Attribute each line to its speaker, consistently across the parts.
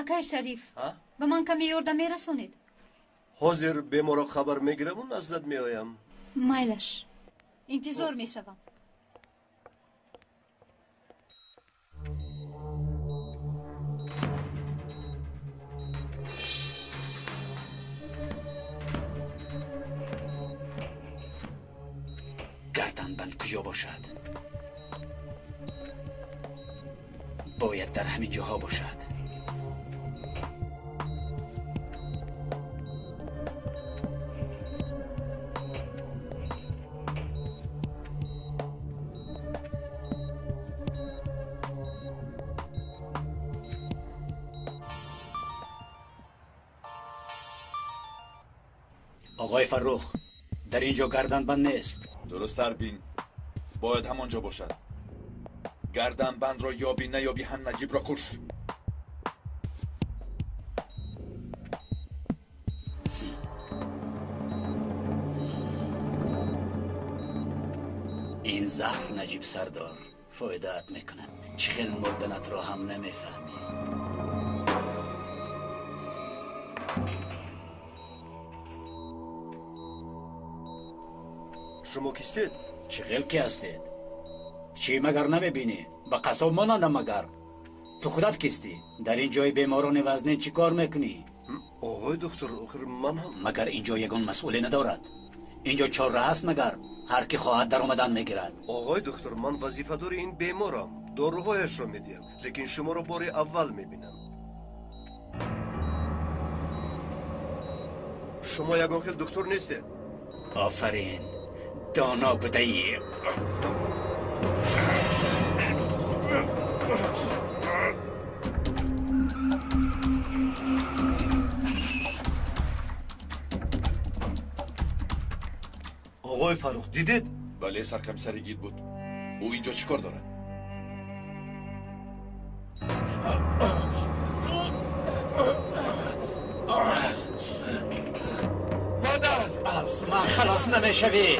Speaker 1: Акай Шариф, ба ман каме ёрдам мерасонед?
Speaker 2: Ҳозир беморро хабар мегираму наздат меоям.
Speaker 1: Майлаш, интизор мешавам.
Speaker 3: Гарданбанд куҷо бошад? Бояд дар ҳамин ҷоҳо бошад. Оғои Фаррух, дар ин ҷо гарданбанд нест.
Speaker 4: Дурусттар бин, бояд ҳамон ҷо бошад. Гарданбандро ёбӣ наёбӣ ҳам Наҷибро куш.
Speaker 3: Ин заҳр Наҷиб сардор фоидаат мекунад. Чӣ хел мурданатро ҳам намефаҳмӣ.
Speaker 2: Шумо кистед?
Speaker 3: Чӣ хел ки ҳастед? Чӣ магар намебинӣ? Ба қассоб монандам магар? Ту худат кистӣ? Дар ин ҷои беморони вазнин чӣ кор мекунӣ?
Speaker 2: Оғои доктор, охир ман ҳам.
Speaker 3: Магар ин ҷо ягон масъуле надорад? Ин ҷо чорраҳ аст магар? Ҳар ки хоҳад даромадан мегирад.
Speaker 2: Оғои доктор, ман вазифадори ин беморам. Доруҳояшро медиҳам, лекин шуморо бори аввал мебинам. Шумо ягон хел доктор нестед.
Speaker 3: Офарин, доно будаӣ.
Speaker 2: Оғои Фаррух, дидед?
Speaker 4: Бале, саркомиссари гид буд. Ӯ ин ҷо чӣ кор дорад?
Speaker 2: Мадад!
Speaker 3: Аз ман халос намешавӣ.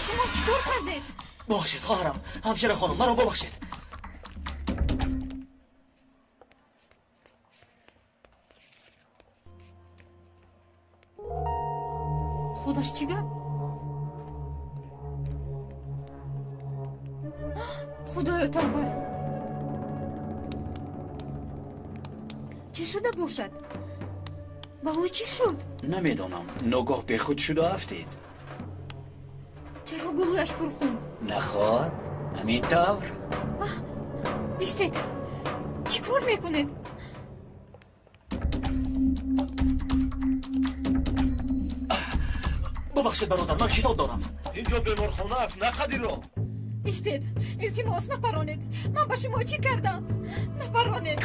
Speaker 1: Шумо чӣ кор кардед?
Speaker 5: Бубахшед, хоҳарам, ҳамшира хонум, маро бубахшед.
Speaker 1: Худаш чӣ гап? Худоё, тавба! Чӣ шуда бошад? Ба ӯ чӣ шуд?
Speaker 3: Намедонам, ногоҳ бехуд шуда афтид.
Speaker 1: Чаро гулӯяш пурхун?
Speaker 3: Нахоҳад, ҳамин тавр.
Speaker 1: Истед, чӣ кор мекунед?
Speaker 5: Бубахшед, бародар, ман шитоб дорам.
Speaker 2: Ин ҷо беморхона аст, на қадиро.
Speaker 1: Истед, илтимос, напаронед. Ман ба шумо чӣ кардам? Напаронед.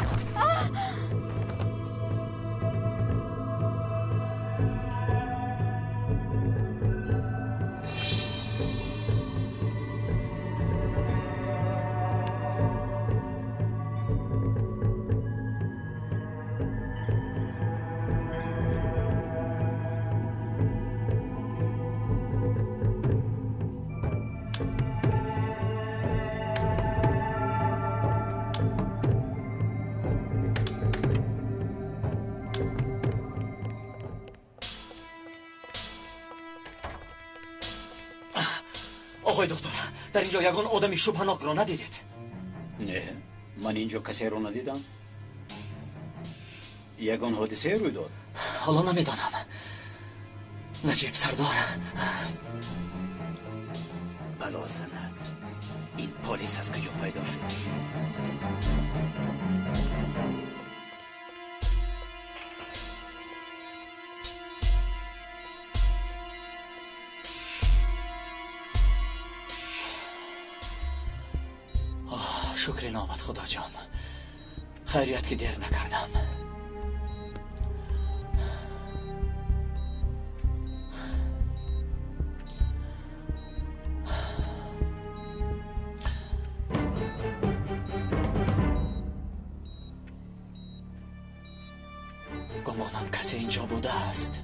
Speaker 5: Оғои доктор, дар ин ҷо ягон одами шубҳанокро надидед?
Speaker 3: Не, ман ин ҷо касеро надидам. Ягон ҳодисае рӯй дод?
Speaker 5: Ҳоло намедонам. Наҷиб сардор.
Speaker 3: Бало занад. Ин полис аз куҷо пайдо шуд?
Speaker 5: Шукри номат, Худоҷон. Хайрият ки дер накардам. Гумонам касе инҷо будааст,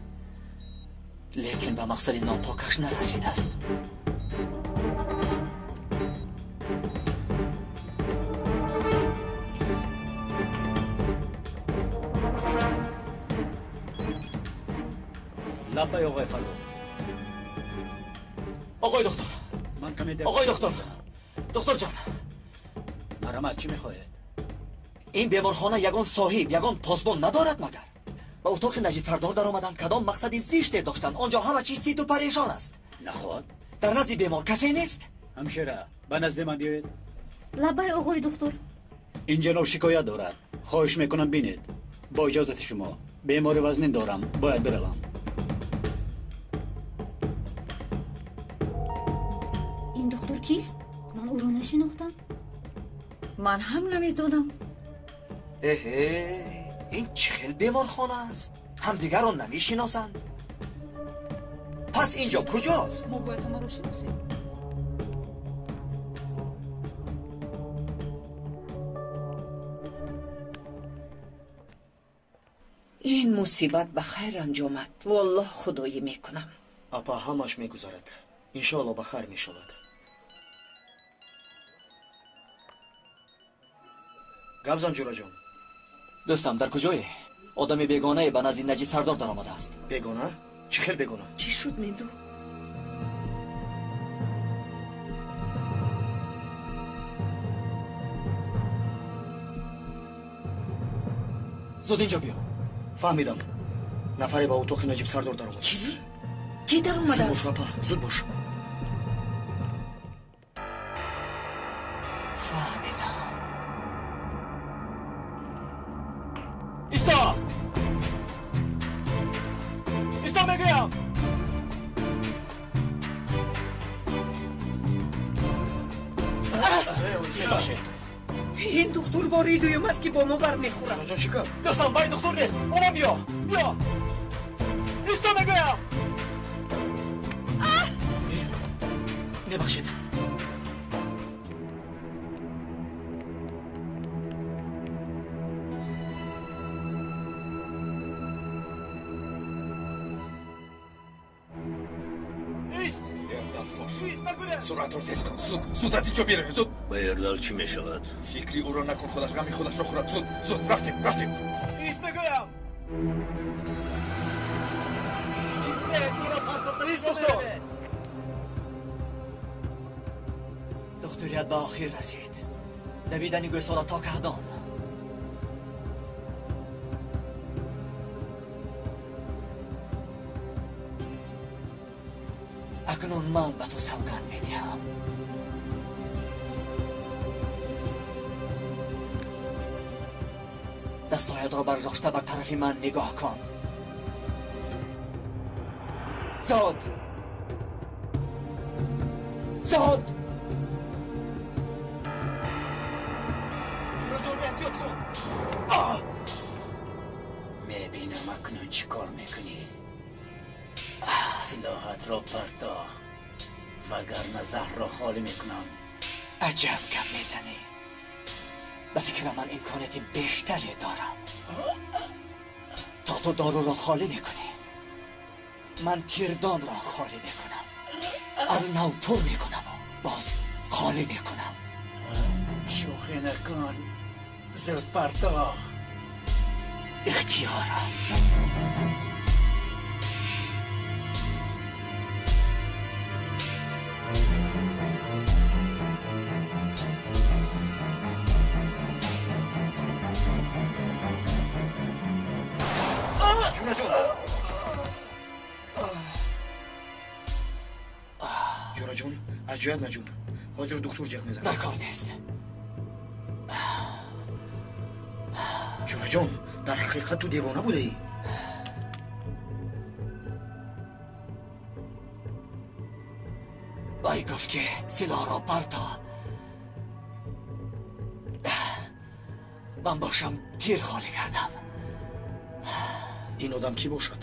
Speaker 5: лекин ба мақсади нопокаш нарасидааст.
Speaker 3: Лаббай, оғои Фаррух.
Speaker 5: Оғои доктор.
Speaker 3: Ман каме
Speaker 5: оғои доктор. Докторҷон.
Speaker 3: Марҳамат, чӣ мехоҳед?
Speaker 5: Ин беморхона ягон соҳиб, ягон посбон надорад магар? Ба утоқи Наҷиб Сардор даромаданд, кадом мақсади зиште доштанд? Он ҷо ҳама чиз ситу парешон аст.
Speaker 3: Наход?
Speaker 5: Дар назди бемор касе нест?
Speaker 3: Ҳамшира, ба назди ман биёед.
Speaker 1: Лаббай, оғои духтур.
Speaker 3: Ин ҷаноб шикоят дорад. Хоҳиш мекунам, бинед. Бо иҷозати шумо. Бемори вазнин дорам, бояд биравам.
Speaker 1: Ин духтур кист? Ман ӯро нашинохтам.
Speaker 6: Ман ҳам намедонам.
Speaker 5: Эҳе, ин чӣ хел беморхона аст? Ҳамдигарро намешиносанд. Пас ин ҷо куҷост?
Speaker 1: Мо бояд ҳамаро шиносем.
Speaker 6: Ин мусибат ба хайр анҷомад. Валлоҳ, худоӣ мекунам.
Speaker 5: Апа, ҳамаш мегузарад. Иншоалло ба хайр мешавад. Гап зан, ҷураҷон. Дӯстам, дар куҷое? Одами бегонае ба назди Наҷиб Сардор даромадааст. Бегона? Чӣ хел бегона?
Speaker 6: Чӣ шуд, Менду?
Speaker 5: Зуд инҷо биё. Фаҳмидам. Нафаре ба утоқи Наҷиб Сардор даромад.
Speaker 6: Чӣ? Кӣ даромадааст?
Speaker 5: Зуд бош, апа, зуд бош. Фаҳмидам. Исто! Исто мегӯям!
Speaker 6: Ин духтур бори дуюм аст, ки бо мо бармехӯрад.
Speaker 5: Ҷон, чӣ кар? Дӯстам, вай духтур нест. Омон, биё, биё. Исто мегӯям! Мебахшед.
Speaker 4: Суръатро тез кун, зуд, зуд аз инҷо биравем, зуд.
Speaker 2: Ба Ердал чӣ мешавад?
Speaker 4: Фикри ӯро накун, худаш ғами худашро хӯрад. Зуд, зуд, рафтем, рафтем.
Speaker 5: Ист мегӯям! Истед, маро партофта. Ист, духтур! Духтурият ба охир расид. Давидани гӯсола то каҳдон. Акнун ман ба ту савганд медиҳам. Дастҳоятро бардошта ба тарафи ман нигоҳ кун. Зуд! Зуд!
Speaker 4: Ҷураҷон, эҳтиёт кун.
Speaker 3: Мебинам акнун чӣ кор мекунӣ. Силоҳатро партоҳ, вагарна заҳрро холӣ мекунам.
Speaker 5: Аҷаб гап мезанӣ. Ба фикрам, ман имконияти бештаре дорам. То ту доруро холӣ мекунӣ, ман тирдонро холӣ мекунам, аз нав пур мекунаму боз холӣ мекунам.
Speaker 3: Шӯхӣ накун, зуд партоҳ.
Speaker 5: Ихтиёрат. Ҷураҷон! Ҷураҷон, аз ҷоят наҷунб. Ҳозир духтур ҷеғ мезанад. Дар кор нест. Ҷураҷон, дар ҳақиқат ту девона будаӣ. Вай гуфт, ки силоҳро парто. Ман бошам тир холӣ кардам.
Speaker 7: Ин одам кӣ бошад?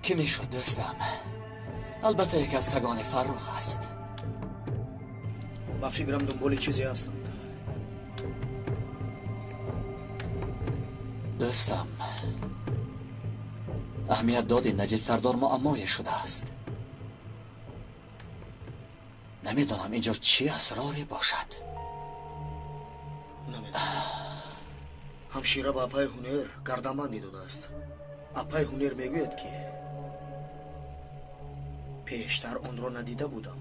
Speaker 5: Кӣ мешуд, дӯстам? Албатта, яке аз сагони Фаррух аст.
Speaker 7: Ба фикрам, дунболи чизе ҳастанд.
Speaker 5: Дӯстам, аҳамият доди, Наҷиб Сардор муаммое шудааст. Намедонам, инҷо чӣ асроре бошад.
Speaker 7: Намедонам. Ҳамшира ба апаи Ҳунер гарданбанде додааст. Апаи Ҳунер мегӯяд, ки пештар онро надида будам.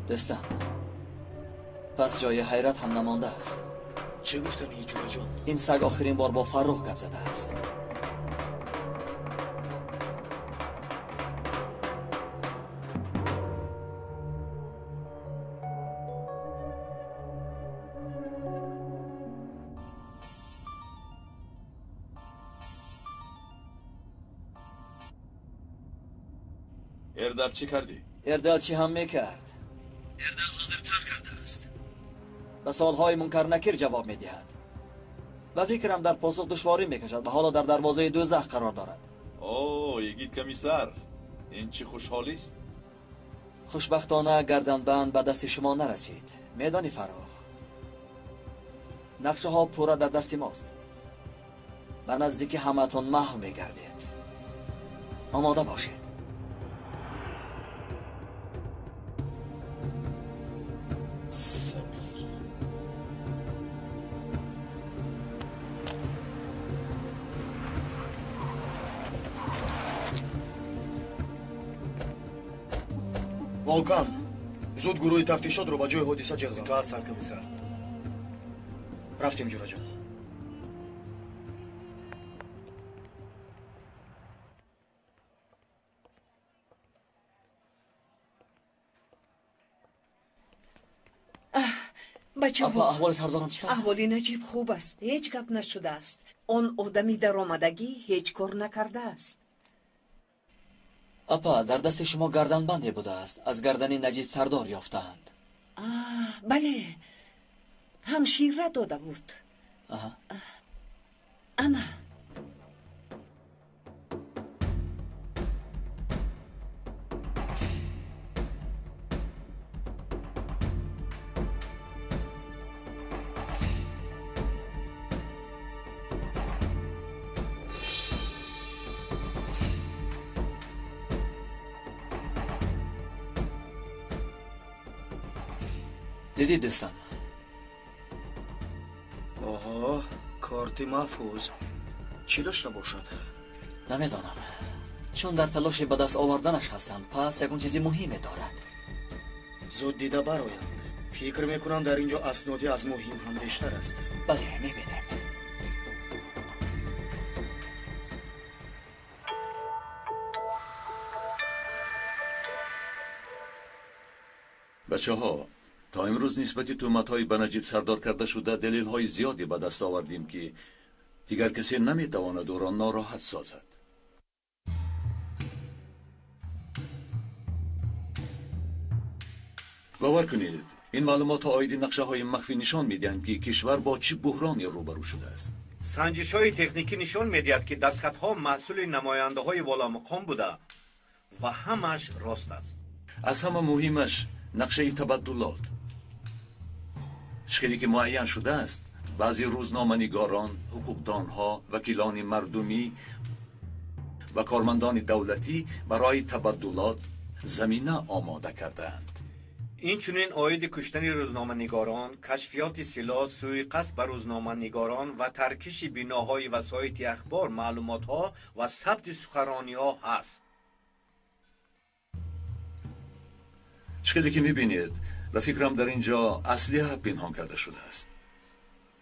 Speaker 5: Дӯстам, пас ҷои ҳайрат ҳам намондааст.
Speaker 7: Чӣ гуфтанӣ, Ҷураҷон?
Speaker 5: Ин саг охирин бор бо Фаррух гап задааст.
Speaker 4: Эрдал чӣ кардӣ?
Speaker 5: Эрдал чӣ ҳам мекард? Эрдал ҳозир тар кардааст. Ба суолҳои Мункар Накир ҷавоб медиҳад. Ба фикрам, дар посух душворӣ мекашад ва ҳоло дар дарвозаи дӯзах қарор дорад.
Speaker 4: О, йигит комиссар, ин чӣ хушҳолист?
Speaker 5: Хушбахтона, гарданбанд ба дасти шумо нарасид. Медонӣ, Фаррух, нақшаҳо пурра дар дасти мост. Ба наздикӣ ҳамаатон маҳв мегардед. Омода бошед.
Speaker 4: Сабир.
Speaker 7: Волкан, зуд гурӯҳи тафтишотро ба ҷои ҳодиса ҷеғ зан.
Speaker 2: Итоат, саркомиссар.
Speaker 7: Рафтем, Ҷураҷон.
Speaker 6: Бачаҳо,
Speaker 5: аҳволи сардорам чӣ тавр?
Speaker 6: Аҳволи Наҷиб хуб аст, ҳеҷ гап нашудааст. Он одами даромадагӣ ҳеҷ кор накардааст.
Speaker 5: Апа, дар дасти шумо гарданбанде будааст, аз гардани Наҷиб Сардор ёфтаанд.
Speaker 6: Бале, ҳамшира дода буд. Ана.
Speaker 5: Дидӣ, дӯстам?
Speaker 7: Оҳо, корти маҳфуз чӣ дошта бошад?
Speaker 5: Намедонам. Чун дар талоши ба даст оварданаш ҳастанд, пас ягон чизи муҳиме дорад.
Speaker 7: Зуд дида бароянд. Фикр мекунам, дар ин ҷо асноди аз муҳим ҳам бештар аст.
Speaker 5: Бале, мебинем.
Speaker 8: Бачаҳо, то имрӯз нисбати тӯҳматҳои ба Наҷиб Сардор карда шуда далелҳои зиёде ба даст овардем, ки дигар касе наметавонад ӯро нороҳат созад. Бовар кунед, ин маълумотҳо оиди нақшаҳои махфӣ нишон медиҳанд, ки кишвар бо чӣ буҳроне рӯбарӯ шудааст.
Speaker 9: Санҷишҳои техникӣ нишон медиҳад, ки дастхатҳо маҳсули намояндаҳои воломуқом буда ва ҳамааш рост аст.
Speaker 8: Аз ҳама муҳимаш нақшаи табаддулот. Чӣ хеле ки муайян шудааст, баъзе рӯзноманигорон, ҳуқуқдонҳо, вакилони мардумӣ ва кормандони давлатӣ барои табаддулот замина омода кардаанд.
Speaker 9: Инчунин оиди куштани рӯзноманигорон, кашфиёти силоҳ, сӯиқасд ба рӯзноманигорон ва таркиши биноҳои васоити ахбор маълумотҳо ва сабти суханрониҳо ҳаст.
Speaker 8: Чӣ хеле ки мебинед, ба фикрам, дар ин ҷо аслиҳа пинҳон карда шудааст.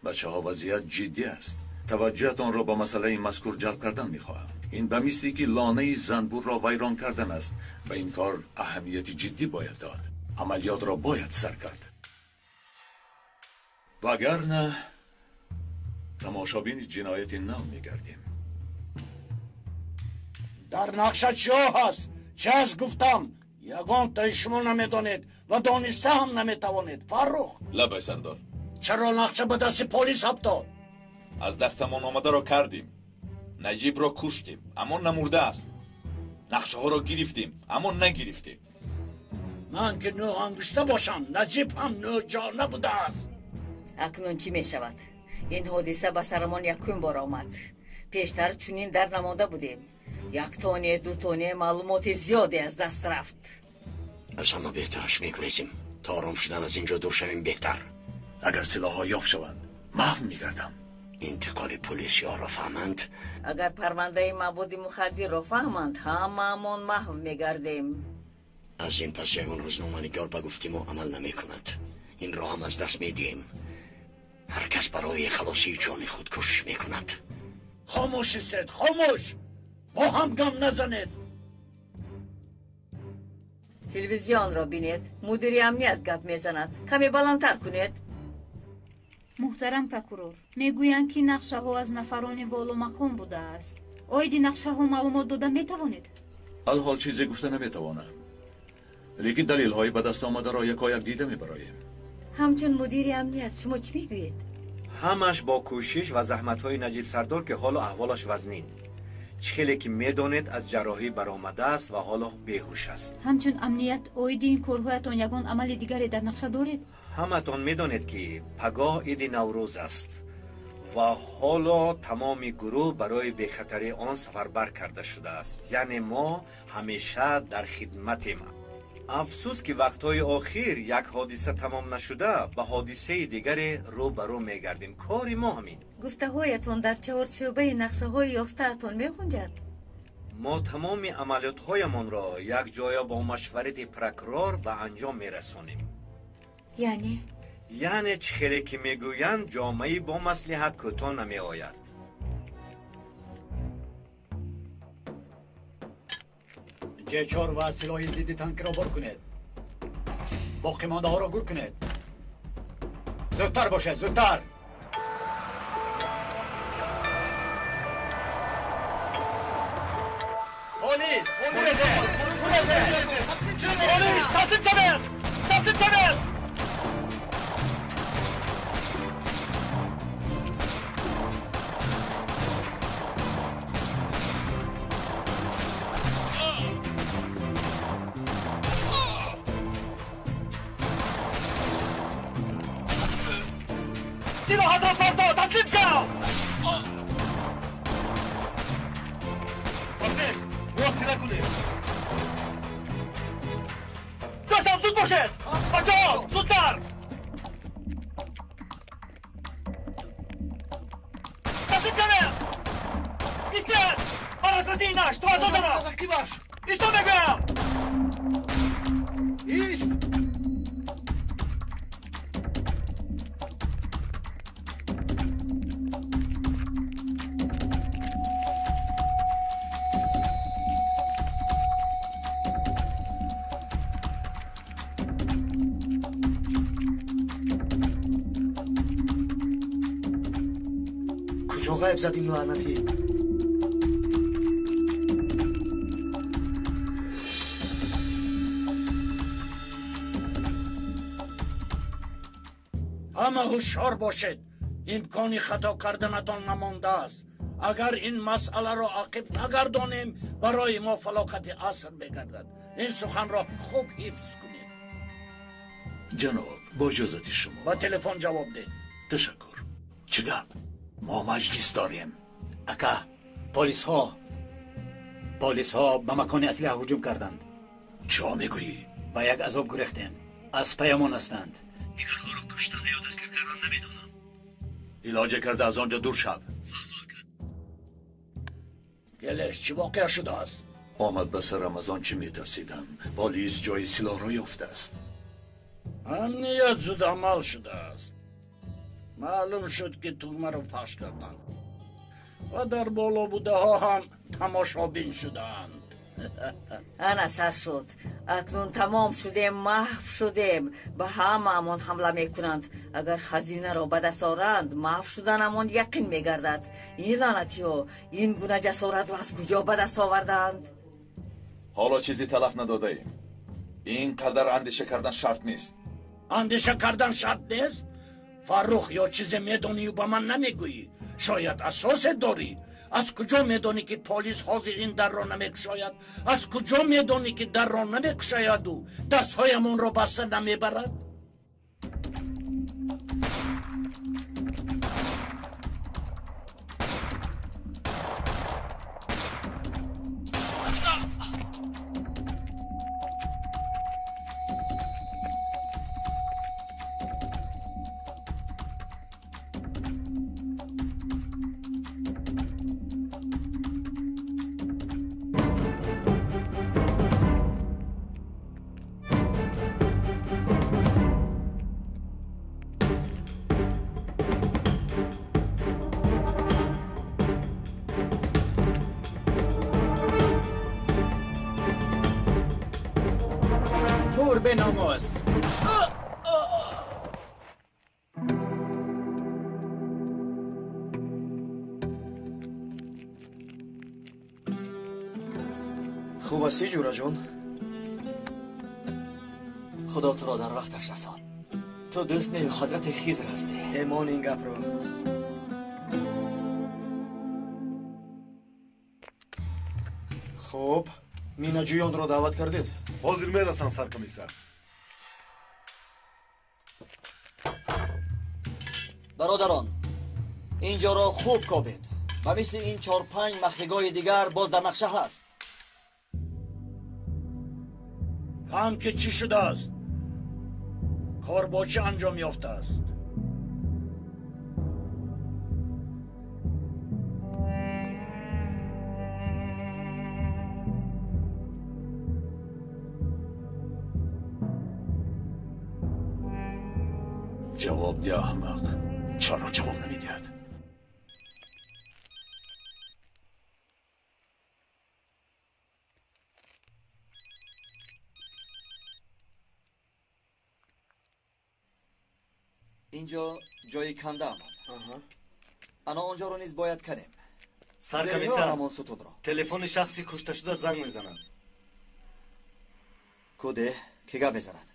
Speaker 8: Бачаҳо, вазъият ҷиддӣ аст. Таваҷҷӯҳатонро ба масъалаи мазкур ҷалб кардан мехоҳам. Ин ба мисли ки лонаи занбурро вайрон кардан аст. Ба ин кор аҳамияти ҷиддӣ бояд дод. Амалиётро бояд сар кард. Вагарна тамошобини ҷинояти нав мегардем.
Speaker 10: Дар нақша чиҳо ҳаст? Чи аст гуфтам? Ягонтаи шумо намедонед ва дониста ҳам наметавонед. Фаррух!
Speaker 4: Лабай сардор.
Speaker 10: Чаро нақша ба дасти полис афтод?
Speaker 4: Аз дастамон омадаро кардем. Наҷибро куштем, аммо намурдааст. Нақшаҳоро гирифтем, аммо нагирифтем.
Speaker 10: Ман ки нӯ ангушта бошам, Наҷиб ҳам нӯҷона будааст.
Speaker 11: Акнун чӣ мешавад? Ин ҳодиса ба сарамон якум бор омад. Пештар чунин дар намонда будем. Як тоне, ду тоне маълумоти зиёде аз даст рафт.
Speaker 7: Аз ҳама беҳтараш мегурезем. То ором шудан аз ин ҷо дур шавем беҳтар.
Speaker 8: Агар силоҳҳо ёфт шаванд, маҳв мегардам.
Speaker 7: Интиқоли полисиҳоро фаҳманд.
Speaker 11: Агар парвандаи маводи мухаддирро фаҳманд, ҳамаамон маҳв мегардем.
Speaker 7: Аз ин пас ягон рӯзноманигор ба гуфти мо амал намекунад. Инро ҳам аз даст медиҳем. Ҳар кас барои халосии ҷони худ кӯшиш мекунад.
Speaker 10: Хомӯш истед, хомӯш! Бо ҳам гам назанед.
Speaker 11: Телевизионро бинед. Мудири амният гап мезанад. Каме баландтар кунед.
Speaker 1: Муҳтарам прокурор, мегӯянд ки нақшаҳо аз нафарони воломақом будааст. Оиди нақшаҳо маълумот дода метавонед?
Speaker 8: Алҳол чизе гуфта наметавонам, лекин далелҳои ба даст омадаро якояк дида мебароем.
Speaker 11: Ҳамчун мудири амният шумо чӣ мегӯед?
Speaker 9: Ҳамаш бо кӯшиш ва заҳматҳои Наҷиб сардор, ки ҳоло аҳволаш вазнин. Чӣ хеле ки медонед, аз ҷарроҳӣ баромадааст ва ҳоло беҳуш аст.
Speaker 1: Ҳамчун амният оиди ин корҳоятон ягон амали дигаре дар нақша доред?
Speaker 9: Ҳаматон медонед, ки пагоҳ иди Наврӯз аст ва ҳоло тамоми гурӯҳ барои бехатарии он сафарбар карда шудааст. Яъне мо ҳамеша дар хидматем. Афсӯс, ки вақтҳои охир як ҳодиса тамом нашуда ба ҳодисаи дигаре рӯ ба рӯ мегардем. Кори мо ҳамин.
Speaker 11: Гуфтаҳоятон дар чаҳорчӯбаи нақшаҳои ёфтаатон мехунҷад?
Speaker 9: Мо тамоми амалиётҳоямонро якҷоя бо машварати прокурор ба анҷом мерасонем.
Speaker 11: Яъне?
Speaker 9: Яъне чӣ хеле ки мегӯянд, ҷомаи бо маслиҳат кӯтоҳ намеояд.
Speaker 3: Ҷ4 ва силоҳи зидди танкиро бор кунед. Боқимондаҳоро гур кунед. Зудтар бошед, зудтар!
Speaker 5: Полис! Полис! Таслим шавед! Таслим шавед! Силоҳатро парто, таслим шав!
Speaker 2: Пеш, муҳосира кунем.
Speaker 5: Дӯстам, зуд бошед! Бачаҳо, зудтар! Таслим шавед! Истед! Бар асоси наш, ту аз он тараф! Исто мегӯям!
Speaker 7: Ист! Куҷо ғайб зад ин лаънатӣ?
Speaker 10: Ҳама ҳушёр бошед. Имкони хато карданатон намондааст. Агар ин масъаларо ақиб нагардонем, барои мо фалокати аср мегардад. Ин суханро хуб ҳифз кунед.
Speaker 8: Ҷаноб, бо иҷозати шумо.
Speaker 10: Ба телефон ҷавоб деҳ.
Speaker 8: Ташаккур. Чӣ гап? Мо маҷлис дорем.
Speaker 3: Ака, полисҳо ба макони аслиҳа ҳуҷум карданд.
Speaker 8: Чӣ мегӯӣ?
Speaker 3: Ба як азоб гурехтем. Аз паямон ҳастанд. Дигарҳоро куштан ё дастгир кардан намедонам.
Speaker 8: Илоҷе карда аз он ҷо дур шав.
Speaker 10: Гелеш, чӣ воқеа шудааст?
Speaker 8: Омад ба сарам аз он чӣ метарсидам. Полис ҷои силоҳро ёфтааст.
Speaker 10: Амният зудамал шудааст. Маълум шуд, ки тугмаро пахш карданд. Ва дар боло будаҳо ҳам тамошобин шудаанд.
Speaker 11: Ана сар шуд. Акнун тамом шудем, маҳв шудем. Ба ҳамаамон ҳамла мекунанд. Агар хазинаро ба даст оранд, маҳв шуданамон яқин мегардад. Ин лаънатиҳо ин гуна ҷасоратро аз куҷо ба даст оварданд?
Speaker 4: Ҳоло чизе талаф надодаем. Ин қадар андеша кардан шарт нест.
Speaker 10: Андеша кардан шарт нест? Фаррух, ё чизе медонию ба ман намегӯӣ? Шояд асосе дорӣ? Аз куҷо медонӣ, ки полис ҳозир ин дарро намекушояд? Аз куҷо медонӣ, ки дарро намекушояду дастҳоямонро баста намебарад?
Speaker 3: Беномус.
Speaker 5: Хуб ҳастӣ, ҷӯраҷон? Худо туро дар вақташ расон. Ту дӯст не, ҳазрати Хизр ҳастӣ.
Speaker 12: Эмон ин гапро. Хуб, минаҷӯёнро даъват кардед?
Speaker 2: Ҳозир мерасанд, саркомиссар.
Speaker 5: Бародарон, ин ҷоро хуб кобед. Ба мисли ин 4-5 махфигоҳи дигар боз дар нақша ҳаст.
Speaker 10: Фаҳм ки чӣ шудааст? Кор бо чӣ анҷом ёфтааст?
Speaker 8: Ҷавоб диҳ, аҳмақ. Чаро ҷавоб намедиҳад?
Speaker 5: Инҷо ҷои кандаамон. Ана онҷоро низ бояд канем.
Speaker 9: Саркомиссар,
Speaker 5: ҳамон сутунро.
Speaker 9: Телефони шахси кушташуда занг мезанад.
Speaker 5: Куде, ки гап мезанад?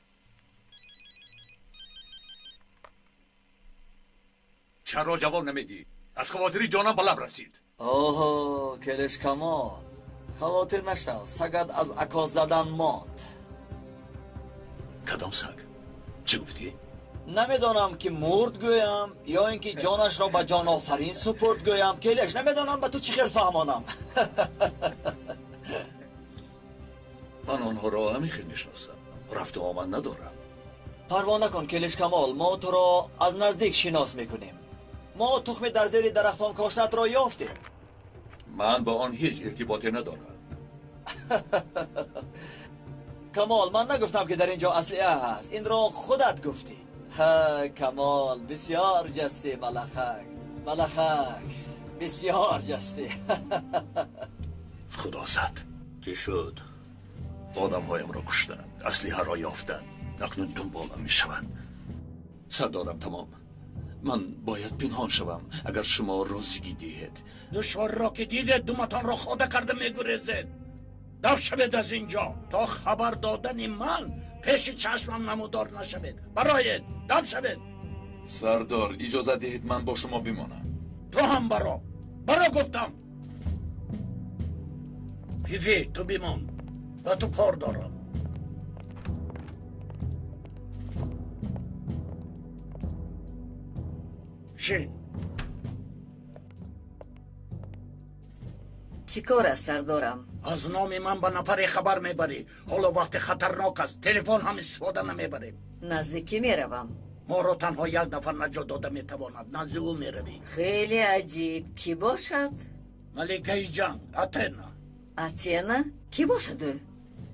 Speaker 8: Чаро ҷавоб намедиҳӣ? Аз хавотири ҷонам ба лаб расид.
Speaker 5: Оҳо, Келеш Камол, хавотир нашав, сагат аз акос задан монд.
Speaker 8: Кадом саг? Чӣ гуфтӣ?
Speaker 5: Намедонам, ки мурд гӯям ё ин ки ҷонашро ба ҷонофарин супурд гӯям. Келеш, намедонам ба ту чӣ хел фаҳмонам.
Speaker 8: Ман онҳоро ҳамин хел мешиносам, рафту омад надорам.
Speaker 5: Парво накун, Келеш Камол, мо туро аз наздик шинос мекунем. Мо тухми дар зери дарахтон коштатро ёфтем.
Speaker 8: Ман ба он ҳеҷ иртиботе надорам.
Speaker 5: Камол, ман нагуфтам, ки дар ин ҷо аслиҳа ҳаст. Инро худат гуфтӣ. Ҳа, Камол, бисёр ҷастӣ, малахак. Малахак, бисёр ҷастӣ.
Speaker 8: Худо зад. Чӣ шуд? Одамҳоямро куштанд, аслиҳаро ёфтанд. Акнун дунболам мешаванд. Сардорам тамом. Ман бояд пинҳон шавам, агар шумо розигӣ диҳед.
Speaker 10: Душворро ки дидед, думатонро хода карда мегурезед. Дав шавед аз ин ҷо, то хабар додани ман пеши чашмам намудор нашавед. Бароед, дав шавед.
Speaker 4: Сардор, иҷозат диҳед ман бо шумо бимонам.
Speaker 10: Ту ҳам баро. Баро гуфтам. Фифи, ту бимон. Ба ту кор дорам. Шин.
Speaker 11: Чӣ кор аст, сардорам?
Speaker 10: Аз номи ман ба нафаре хабар мебарӣ. Ҳоло вақти хатарнок аст, телефон ҳам истифода намебарем.
Speaker 11: Назди кӣ меравам?
Speaker 10: Моро танҳо як нафар наҷот дода метавонад. Назди ӯ меравӣ.
Speaker 11: Хеле аҷиб. Кӣ бошад?
Speaker 10: Маликаи ҷанг, Атена.
Speaker 11: Атена? Кӣ бошад ӯ?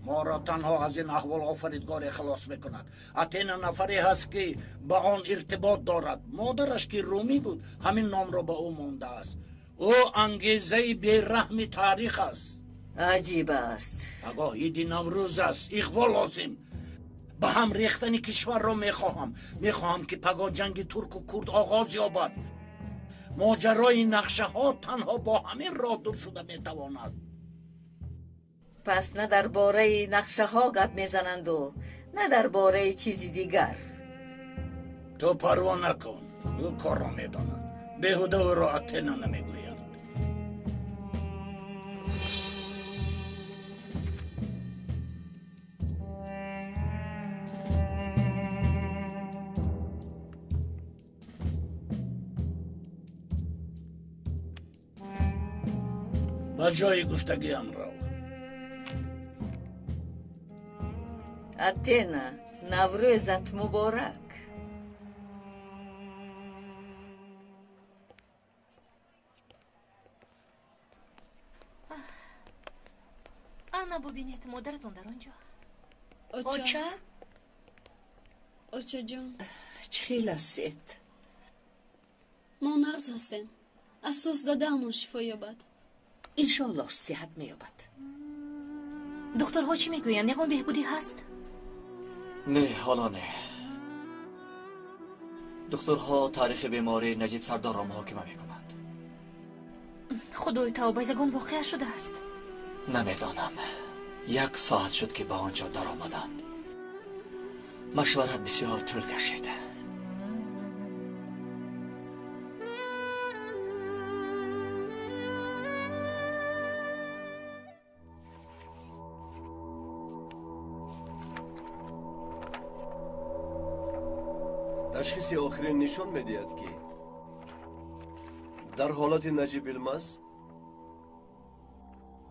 Speaker 10: Моро танҳо аз ин аҳвол офаридгоре халос мекунад. Атена нафаре ҳаст, ки ба он иртибот дорад. Модараш, ки румӣ буд, ҳамин номро ба ӯ мондааст. Ӯ ангезаи бераҳми таърих аст.
Speaker 11: Аҷиб аст.
Speaker 10: Пагоҳ иди Наврӯз аст, иғво лозим. Ба ҳам рехтани кишварро мехоҳам. Мехоҳам, ки пагоҳ ҷанги турку курд оғоз ёбад. Моҷарои нақшаҳо танҳо бо ҳамин роҳ дур шуда метавонад.
Speaker 11: Пас на дар бораи нақшаҳо гап мезананду, на дар бораи чизи дигар.
Speaker 10: Ту парво накун, ӯ корро медонад. Беҳуда ӯро Атена намегӯянд. Ба ҷои гуфтагиам рав.
Speaker 11: Атена, Наврӯзат муборак.
Speaker 13: Ана бубинед, модаратон дар он ҷо.
Speaker 14: Оча? Очаҷон.
Speaker 6: Чӣ хел ҳастед?
Speaker 14: Мо нағз ҳастем. Асос дадаамон шифо ёбад.
Speaker 6: Иншоаллоҳ сиҳат меёбад.
Speaker 13: Духтурҳо чӣ мегӯянд? Ягон беҳбудӣ ҳаст?
Speaker 5: Не, ҳоло не. Духтурҳо таърихи бемории Наҷиб Сардорро муҳокима мекунанд.
Speaker 13: Худои тавба, ягон воқеа шудааст?
Speaker 5: Намедонам. Як соат шуд, ки ба он ҷо даромаданд. Машварат бисёр тӯл кашид.
Speaker 2: Ташхиси охирин нишон медиҳад, ки дар ҳолати Наҷиб Илмаз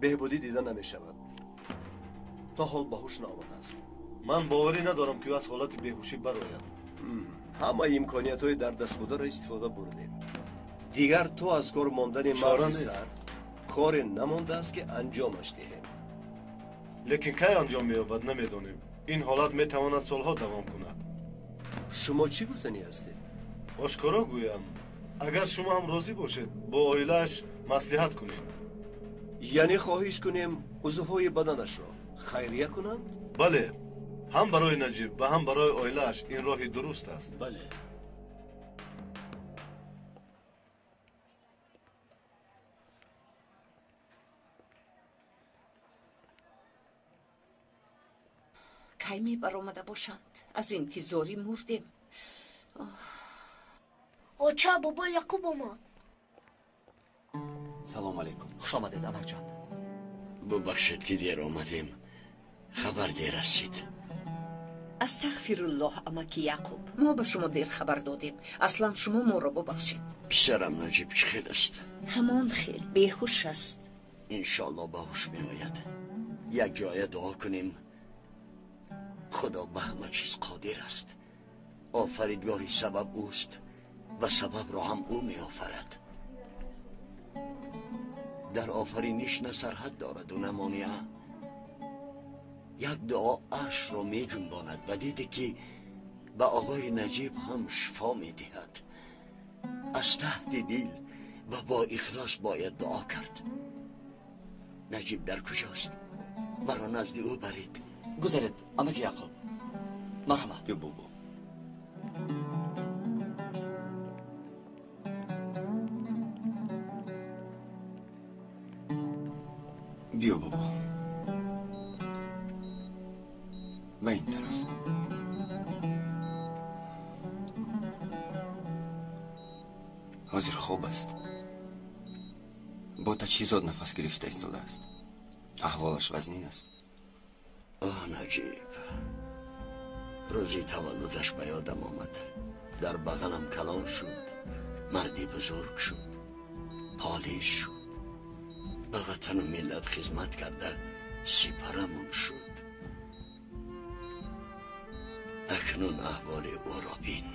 Speaker 2: беҳбудӣ дида намешавад. То ҳол ба ҳуш наомадааст.
Speaker 12: Ман боварӣ надорам, ки ӯ аз ҳолати беҳушӣ барояд.
Speaker 2: Ҳамаи имкониятҳои дар даст бударо истифода бурдем. Дигар то аз кор мондани мағзи сар коре намондааст, ки анҷомаш диҳем.
Speaker 12: Лекин кай анҷом меёбад, намедонем. Ин ҳолат метавонад солҳо давом кунад.
Speaker 2: Шумо чӣ гуфтанӣ ҳастед?
Speaker 12: Ошкоро гӯям, агар шумо ҳам розӣ бошед, бо оилааш маслиҳат кунем.
Speaker 2: Яъне хоҳиш кунем узвҳои баданашро хайрия кунанд?
Speaker 12: Бале, ҳам барои Наҷиб ва ҳам барои оилааш ин роҳи дуруст аст.
Speaker 10: Бале.
Speaker 6: Кай мебаромада бошанд? Аз интизорӣ мурдем.
Speaker 14: Оча, бобо Яқуб омад.
Speaker 15: Салом алейкум.
Speaker 5: Хуш омадед, амакҷон.
Speaker 7: Бубахшед, ки дер омадем. Хабар дер расид.
Speaker 6: Астағфируллоҳ, амаки Яқуб. Мо ба шумо дер хабар додем. Аслан шумо моро бубахшед.
Speaker 7: Писарам Наҷиб чӣ хел аст?
Speaker 6: Ҳамон хел, беҳуш аст.
Speaker 7: Иншоаллоҳ ба ҳуш меояд. Як ҷоя дуо кунем. Худо ба ҳама чиз қодир аст. Офаридгори сабаб ӯст ва сабабро ҳам ӯ меофарад. Дар офариниш на сарҳад дораду на монеа. Як дуо аршро меҷунбонад ва диде, ки ба оғои Наҷиб ҳам шифо медиҳад. Аз таҳти дил ва бо ихлос бояд дуо кард. Наҷиб дар куҷост? Маро назди ӯ баред.
Speaker 5: Гузаред, амаки Яқуб. Марҳамат.
Speaker 15: Ё бобо. Биё, бобо. Ба ин тараф. Ҳозир хоб аст. Бо таҷҳизот нафас гирифта истодааст. Аҳволаш вазнин аст.
Speaker 7: Оҳ, Наҷиб, рӯзи таваллудаш ба ёдам омад. Дар бағалам калон шуд, марди бузург шуд, полис шуд, ба ватану миллат хизмат карда сипарамон шуд. Акнун аҳволи ӯро бин.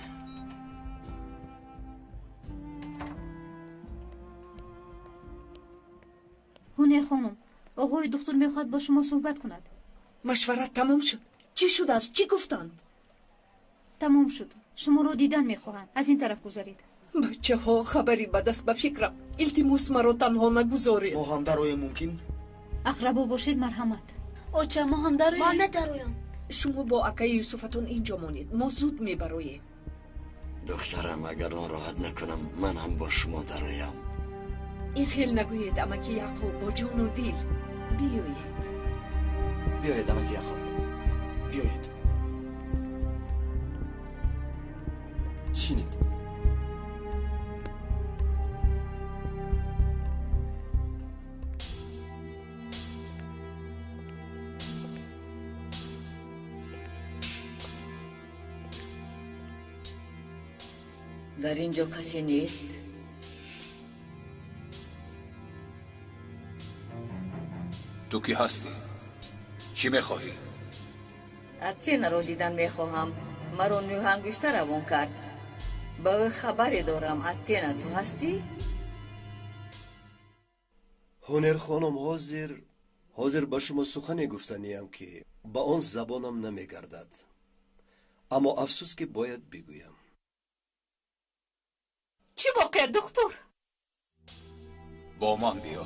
Speaker 1: Ҳунер хонум, оғои духтур мехоҳад бо шумо суҳбат кунад.
Speaker 6: Машварат тамом шуд. Чӣ шудааст? Чӣ гуфтанд?
Speaker 1: Тамом шуд. Шуморо дидан мехоҳанд. Аз ин тараф гузаред.
Speaker 6: Бачаҳо, хабари бад аст ба фикрам. Илтимос, маро танҳо нагузоред.
Speaker 16: Мо ҳам дароем мумкин?
Speaker 1: Ақрабо бошед, марҳамат.
Speaker 14: Оча, мо ҳам дароем.
Speaker 17: Ман медароям.
Speaker 6: Шумо бо акаи Юсуфатон инҷо монед, мо зуд мебароем.
Speaker 7: Духтарам, агар нороҳат накунам, ман ҳам бо шумо дароям.
Speaker 6: Ин хел нагӯед, амаки Яқуб, бо ҷону дил. Биёед.
Speaker 5: Биёед, амаки Яқуб, биёед.
Speaker 15: Шинед.
Speaker 11: Дар ин ҷо касе нест?
Speaker 8: Ту кӣ ҳастӣ? Чӣ мехоҳӣ?
Speaker 11: Атенаро дидан мехоҳам. Маро нӯҳангушта равон кард. Ба ӯ хабаре дорам. Атена, ту ҳастӣ?
Speaker 2: Ҳунер хонум, ҳозир ба шумо сухане гуфтаниям, ки ба он забонам намегардад. Аммо афсӯс, ки бояд бигӯям.
Speaker 6: Чӣ воқеа, духтур?
Speaker 8: Бо ман биё.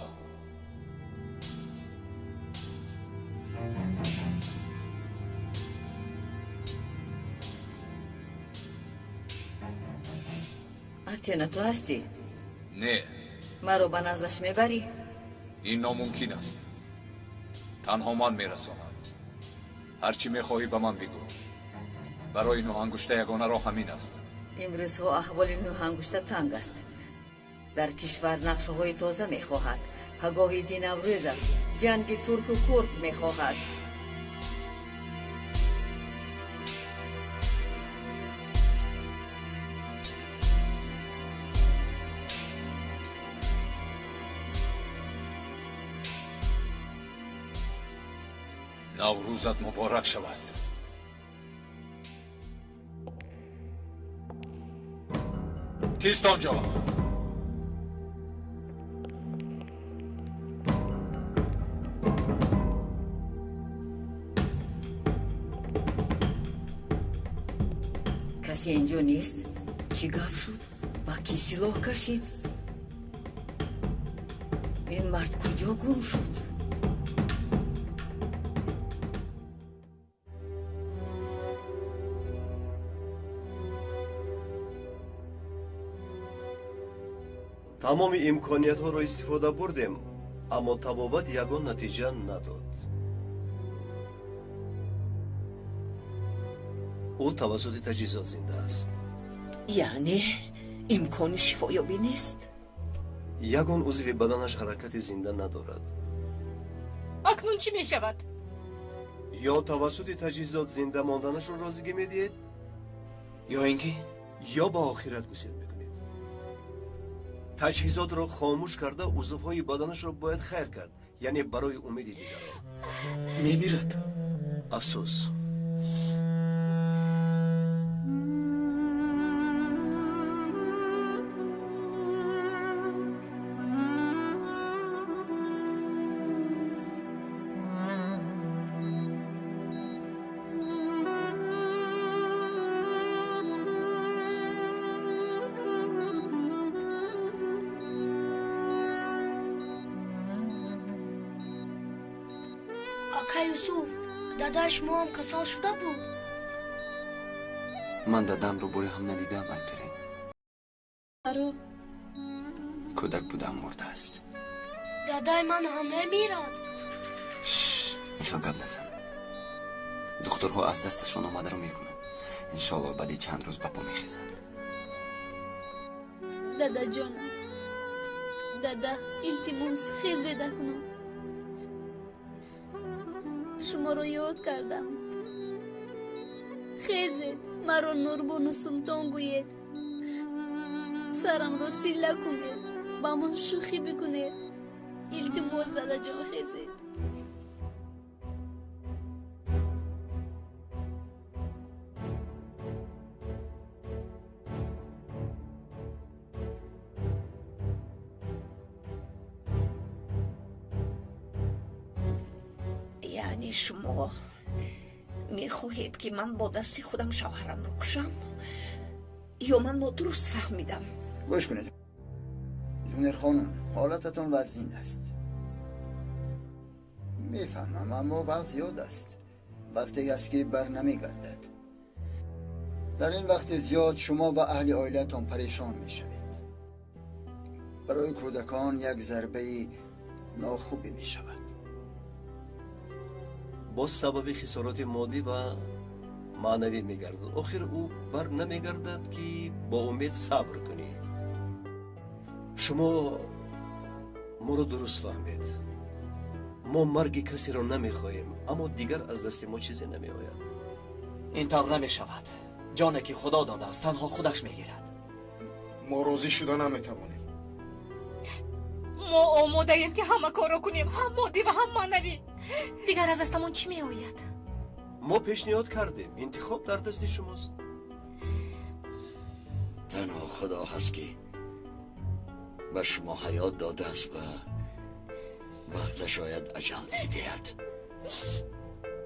Speaker 11: Атена, ту ҳастӣ?
Speaker 8: Не.
Speaker 11: Маро ба наздаш мебарӣ?
Speaker 8: Ин номумкин аст. Танҳо ман мерасонам. Ҳар чӣ мехоҳӣ ба ман бигӯ. Барои нӯҳангушта ягона роҳ ҳамин аст.
Speaker 11: Имрӯзҳо аҳволи нӯҳангушта танг аст. Дар кишвар нақшаҳои тоза мехоҳад. Пагоҳи иди Наврӯз аст. Ҷанги турку курд мехоҳад.
Speaker 8: Наврӯзат муборак шавад. Кист онҷо?
Speaker 11: Касе инҷо нест? Чӣ гап шуд? Ба кӣ силоҳ кашид? Ин мард куҷо гум шуд?
Speaker 2: Тамоми имкониятҳоро истифода бурдем, аммо табобат ягон натиҷа надод. Ӯ тавассути таҷҳизот зинда аст.
Speaker 6: Яъне имкони шифоёбӣ нест?
Speaker 2: Ягон узви баданаш ҳаракати зинда надорад.
Speaker 6: Акнун чӣ мешавад?
Speaker 2: Ё тавассути таҷҳизот зинда монданашро розигӣ медиҳед,
Speaker 5: ё ин ки
Speaker 2: ё ба охират гусел мекунед. Таҷҳизотро хомӯш карда узвҳои баданашро бояд хайр кард, яъне барои умеди дигарон.
Speaker 5: Мемирад.
Speaker 2: Афсӯс.
Speaker 17: Ака Юсуф, дадаи шумо ҳам касал шуда буд?
Speaker 15: Ман дадамро боре ҳам надидам, Алперен.
Speaker 14: Аро?
Speaker 15: Кӯдак будам, мурдааст.
Speaker 17: Дадаи ман ҳам мемирад.
Speaker 15: Ин хел гап назан. Духтурҳо аз дасташон омадаро мекунанд. Иншоалло баъди чанд рӯз ба по мехезад.
Speaker 14: Дадаҷонам, дада, илтимос, хезед акнун. Шуморо ёд кардам. Хезед, маро Нурбону Султон гӯед. Сарамро силла кунед, ба ман шӯхӣ бикунед. Илтимос, дадаҷон, хезед.
Speaker 6: Яъне шумо мехоҳед, ки ман бо дасти худам шавҳарамро кушам? Ё ман нодуруст фаҳмидам?
Speaker 16: Гӯш кунед, ҳунер хонум, ҳолататон вазнин аст. Мефаҳмам, аммо вақт зиёд аст. Вақте аст ки бар намегардад. Дар ин вақти зиёд шумо ва аҳли оилаатон парешон мешавед. Барои кӯдакон як зарбаи нохубе мешавад.
Speaker 2: Боз сабаби хисороти моддӣ ва маънавӣ мегардад. Охир ӯ бар намегардад, ки бо умед сабр кунӣ. Шумо моро дуруст фаҳмед. Мо марги касеро намехоҳем, аммо дигар аз дасти мо чизе намеояд.
Speaker 5: Ин тавр намешавад. Ҷоне ки Худо додааст, танҳо худаш мегирад.
Speaker 18: Мо розӣ шуда наметавонем.
Speaker 19: Мо омодаем, ки ҳама корро кунем, ҳам моддӣ ва ҳам маънавӣ.
Speaker 13: Дигар аз дастамон чӣ меояд?
Speaker 2: Мо пешниҳод кардем, интихоб дар дасти шумост.
Speaker 7: Танҳо Худо ҳаст, ки ба шумо ҳаёт додааст ва вақташ ояд аҷал медиҳад,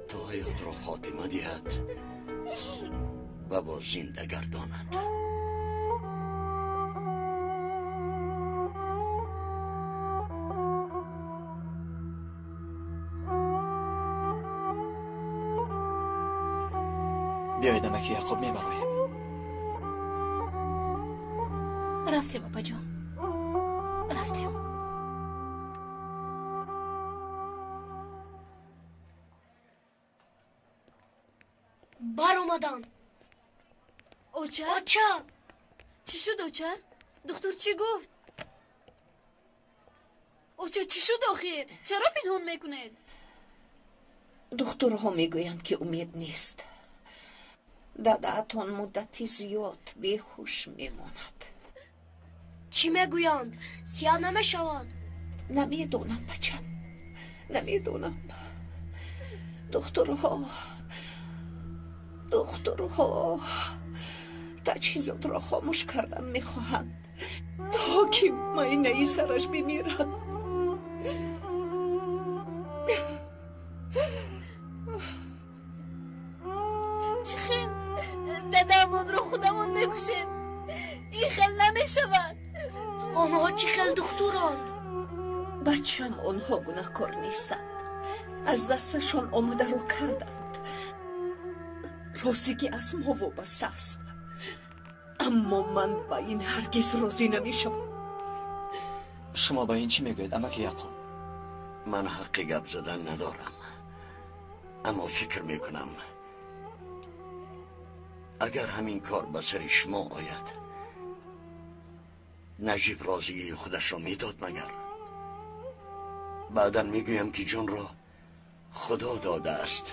Speaker 7: то ҳаётро хотима диҳад ва боз зинда гардонад.
Speaker 5: Биёед, амаки Яқуб, мебароем.
Speaker 13: Рафтем, апаҷон, рафтем.
Speaker 17: Баромадам.
Speaker 14: Оча?
Speaker 17: Оча!
Speaker 14: Чӣ шуд, оча? Духтур чӣ гуфт? Оча, чӣ шуд охир? Чаро пинҳон мекунед?
Speaker 6: Духтурҳо мегӯянд, ки умед нест. Дадаатон муддати зиёд беҳуш мемонад.
Speaker 17: Чӣ мегӯянд? Сиҳат намешавад?
Speaker 6: Намедонам, бачам, намедонам. Духтурҳо таҷҳизотро хомӯш кардан мехоҳанд, то ки майнаи сараш бимирад.
Speaker 14: Чӣ хел дадаамонро худамон мекушем? Ин хел намешавад.
Speaker 17: Онҳо чӣ хел духтуранд?
Speaker 6: Бачам, онҳо гунаҳкор нестанд. Аз дасташон омадаро карданд. Розигӣ аз мо вобаста аст, аммо ман ба ин ҳаргиз розӣ намешавам.
Speaker 5: Шумо ба ин чӣ мегӯед, амаки Яқуб?
Speaker 7: Ман ҳаққи гап задан надорам, аммо фикр мекунам, агар ҳамин кор ба сари шумо ояд, Наҷиб розигии худашро медод магар? Баъдан мегӯям, ки ҷонро Худо додааст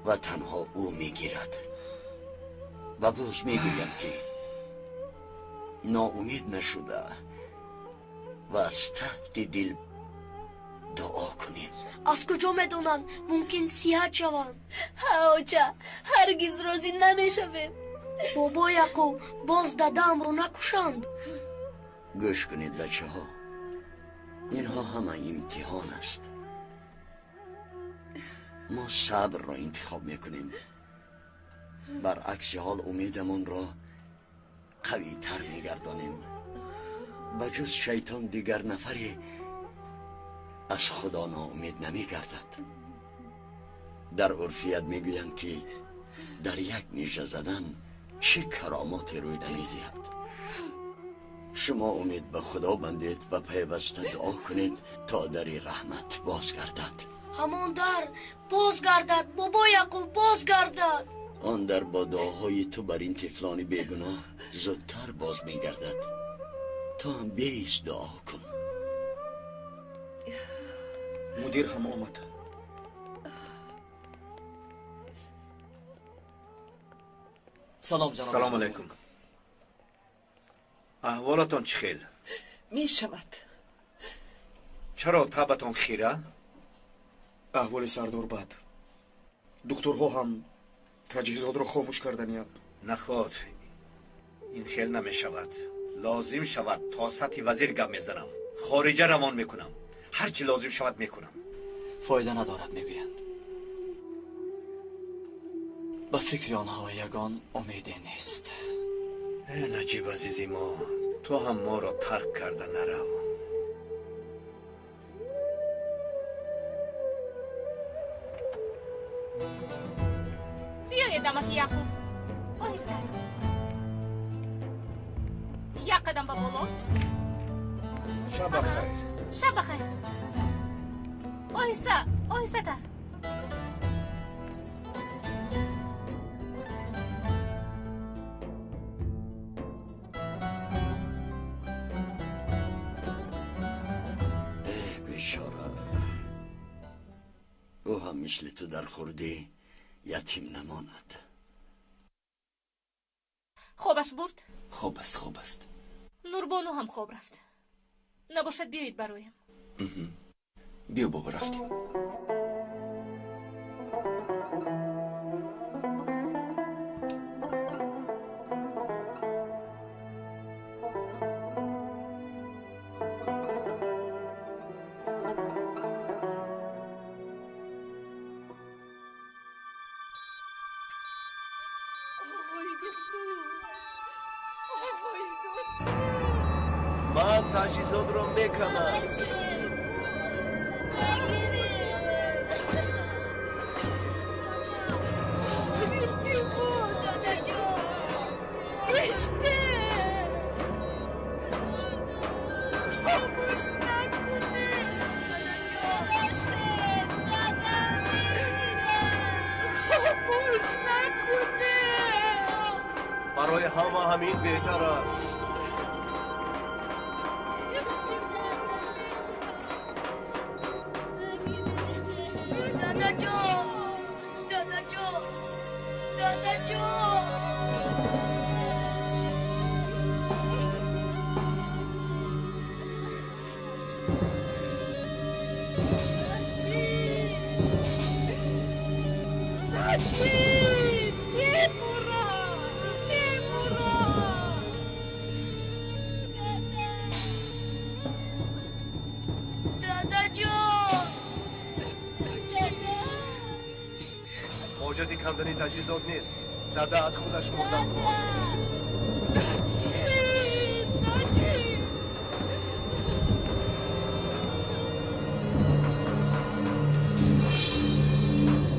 Speaker 7: ва танҳо ӯ мегирад. Ва боз мегӯям, ки ноумед нашуда ва аз таҳти дил дуо кунем.
Speaker 17: Аз куҷо медонанд, мумкин сиҳат шаванд.
Speaker 14: Ҳа, оча, ҳаргиз розӣ намешавем.
Speaker 17: Бобо Яқуб, боз дадаамро накушанд.
Speaker 7: Гӯш кунед, бачаҳо, инҳо ҳама имтиҳон аст. Мо сабрро интихоб мекунем. Баръакси ҳол умедамонро қавитар мегардонем. Ба ҷуз шайтон дигар нафаре аз Худо ноумед намегардад. Дар урфият мегӯянд, ки дар як нижа задан чӣ каромоте рӯй намедиҳад. Шумо умед ба Худо бандед ва пайваста дуо кунед, то дари раҳмат боз гардад.
Speaker 17: Ҳамон дар боз гардад, бобо Яқуб, боз гардад.
Speaker 7: Он дар бо дуоҳои ту бар ин тифлони бегуноҳ зудтар боз мегардад. Ту ҳам беист дуо кун.
Speaker 18: Мудир ҳам омад.
Speaker 5: Салом, ҷаноб.
Speaker 9: Салом алайкум. Аҳволатон чӣ хел?
Speaker 6: Мешавад.
Speaker 9: Чаро табатон хира?
Speaker 18: Аҳволи сардор бад. Духтурҳо ҳам таҷҳизотро хомӯш карданиянд.
Speaker 9: Наход, ин хел намешавад. Лозим шавад то сатҳи вазир гап мезанам. Хориҷа равон мекунам. Ҳар чӣ лозим шавад мекунам.
Speaker 5: Фоида надорад, мегӯянд. Ба фикри онҳо ягон умеде нест.
Speaker 9: Э Наҷиб азизи мо, ту ҳам моро тарк карда нарав.
Speaker 13: Биёед, амаки Яқуб. Оҳиста. Як қадам ба боло.
Speaker 18: Шаб бахайр.
Speaker 13: Шаб бахайр. Оҳиста, оҳистатар.
Speaker 7: Э бечора, ӯ ҳам мисли ту дар хурдӣ ятим намонад.
Speaker 13: Хобаш бурд?
Speaker 15: Хоб аст, хоб аст.
Speaker 13: Нурбону ҳам хоб рафт. Набошад, биёед бароям.
Speaker 15: Биё, бобо, рафтем.
Speaker 2: Ман таҷҳизотро меканам.
Speaker 19: Илтимос, хесте, хомӯш накунед. Хомӯш накунед.
Speaker 2: Барои ҳама ҳамин беҳтар аст.
Speaker 17: Дадаҷон, дадаҷон, дадаҷон.
Speaker 19: Наҷиб, мемурам, мемурам.
Speaker 17: Дадаҷон.
Speaker 2: Ҳоҷати кандани таҷҳизот нест. Дадаат худаш мурдан хост.
Speaker 19: Наҷиб, Наҷиб.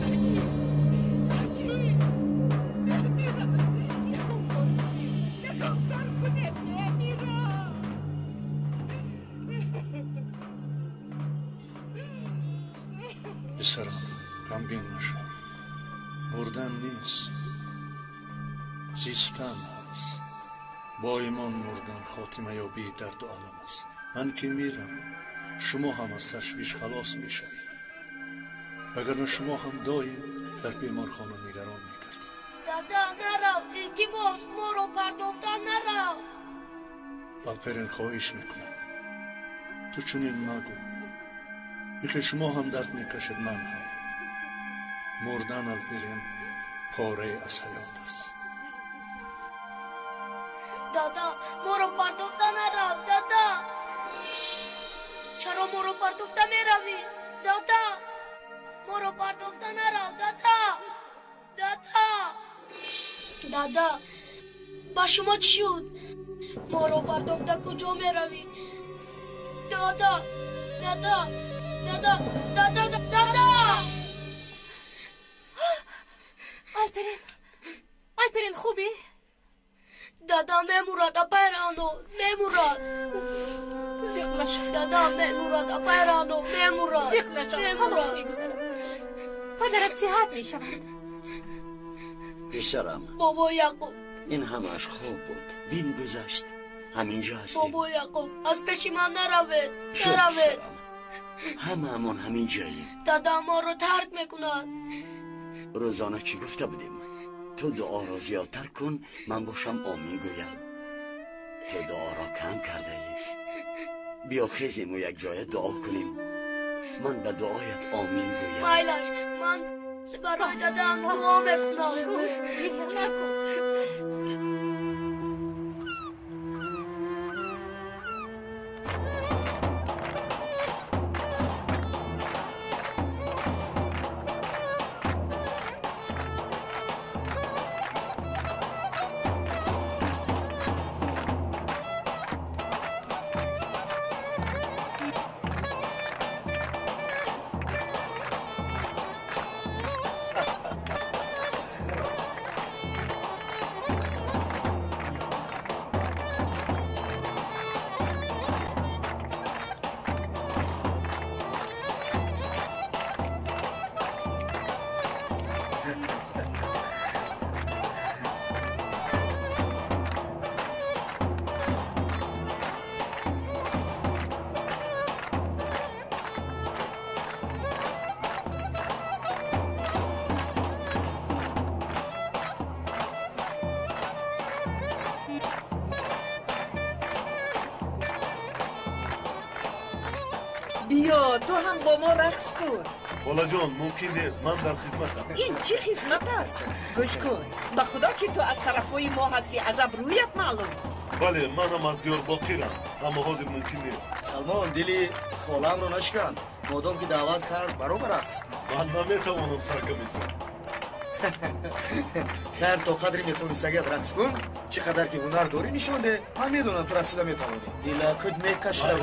Speaker 19: Наҷиб, Наҷиб. Мемирам. Ягон кор кунед, ягон кор кунед, мемирам.
Speaker 20: Писарам, ғамгин нашав. Мурдан нест, зистан ҳаст. Бо имон мурдан хотимаёбии дарду алам аст. Ман ки мирам, шумо ҳам аз ташвиш халос мешавед. Вагарна шумо ҳам доим дар беморхона нигарон мегардед.
Speaker 17: Дада, нарав, илтимос, моро партофта нарав.
Speaker 20: Алперин, хоҳиш мекунам, ту чунин магӯ. Ихе шумо ҳам дард мекашед, ман ҳам. Мурдан, Алперин, порае аз ҳаёт аст.
Speaker 17: Дада, моро партофта нарав, дада. Чаро моро партофта меравӣ? Дада, моро партофта нарав, дада. Дада. Дада, ба шумо чӣ шуд? Моро партофта куҷо меравӣ? Дада, дада, дада, дада, дада.
Speaker 13: Алперин, Алперин, хубӣ?
Speaker 17: Дада мемурад, апай Рано, мемурад.
Speaker 19: Зиқ нашав.
Speaker 17: Дада мемурад, апай Рано, мемурад.
Speaker 19: Зиқ нашав, ҳамаш мегузарад.
Speaker 13: Падарат сиҳат мешавад.
Speaker 7: Писарам,
Speaker 17: Бобо Яқуб,
Speaker 7: ин ҳамааш хуб буд. Бин гузашт. Ҳаминҷо ҳастем.
Speaker 17: Бобо Яқуб, аз пеши ман наравед,
Speaker 7: Шуд,
Speaker 17: наравед.
Speaker 7: писарам. Ҳамаамон ҳамин ҷоем.
Speaker 17: Дада моро тарк мекунад.
Speaker 7: Рӯзона чӣ гуфта будем? Ту дуоро зиёдтар кун, ман бошам омин гӯям. Ту дуоро кам кардаӣ. Биё хезему якҷоя дуо кунем. Ман ба дуоят омин гӯям.
Speaker 17: Майлаш, ман барои дадаам дуо мекунам.
Speaker 19: Гиря накун.
Speaker 6: Биё, ту ҳам бо мо рақс кун.
Speaker 12: Холаҷон, мумкин нест, ман дар хизматам.
Speaker 6: Ин чӣ хизмат аст? Гӯш кун, ба худо ки ту аз тарафҳои мо ҳастӣ, аз абрӯят маълум.
Speaker 12: Бале, ман ҳам аз Диёрбоқирам, аммо ҳозир мумкин нест.
Speaker 18: Салмон, дили холаамро нашикан. Модом ки даъват кард, баро ба рақс.
Speaker 12: Ман наметавонам, саркомиссар.
Speaker 18: Хайр, то қадри метавонистагият рақс кун. Чӣ қадар ки ҳунар дорӣ нишон деҳ. Ман медонам ту рақсида метавонӣ. Дилакут мекашад.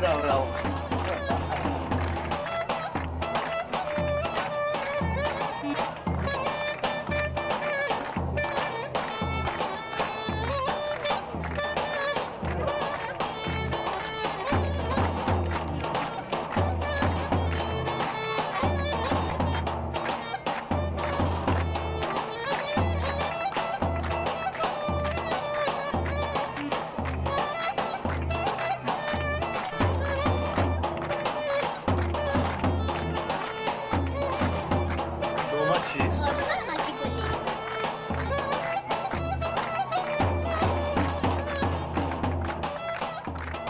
Speaker 18: Рав, рав.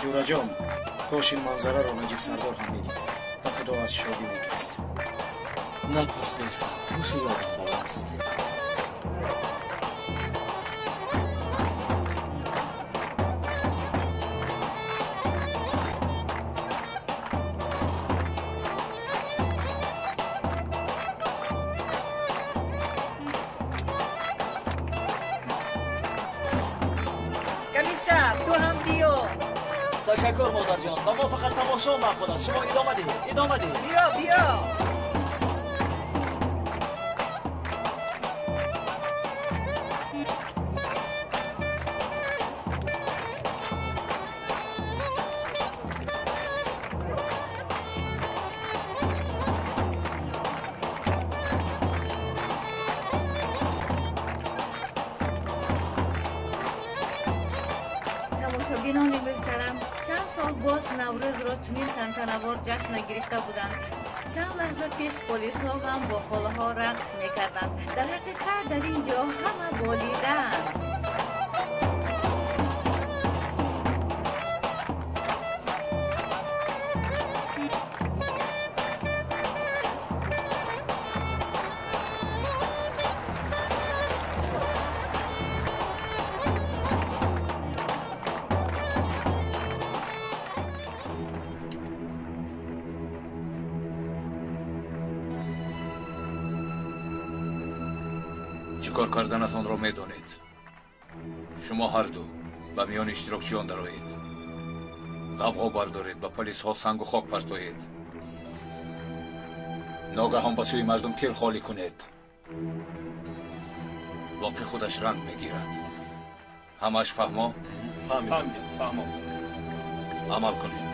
Speaker 18: Ҷӯраҷон, кош ин манзараро Наҷиб сардор ҳам медид. Ба худо аз шодӣ мегирист.
Speaker 5: Напурсистам, ҳушу ёдам ба ост.
Speaker 6: Комиссар, ту ҳам биё.
Speaker 5: Ташаккур, модарҷон. Ба мо фақат тамошо маъқул аст. Шумо идома диҳед, идома диҳед.
Speaker 6: Биё, биё. Тамошобинони муҳтарам, чанд сол боз Наврӯзро чунин тантанавор ҷашн нагирифта буданд. Чанд лаҳза пеш полисҳо ҳам бо холаҳо рақс мекарданд. Дар ҳақиқат дар ин ҷо ҳама болидаанд.
Speaker 8: Чӣ кор карданатонро медонед. Шумо ҳарду ба миёни иштирокчиён дароед, ғавғо бардоред, ба полисҳо сангу хок партоед, ногаҳон ба сӯи мардум тир холӣ кунед. Воқеъ худаш ранг мегирад. Ҳамааш фаҳмо?
Speaker 9: Фаҳмидем, фаҳмо.
Speaker 8: Амал кунед.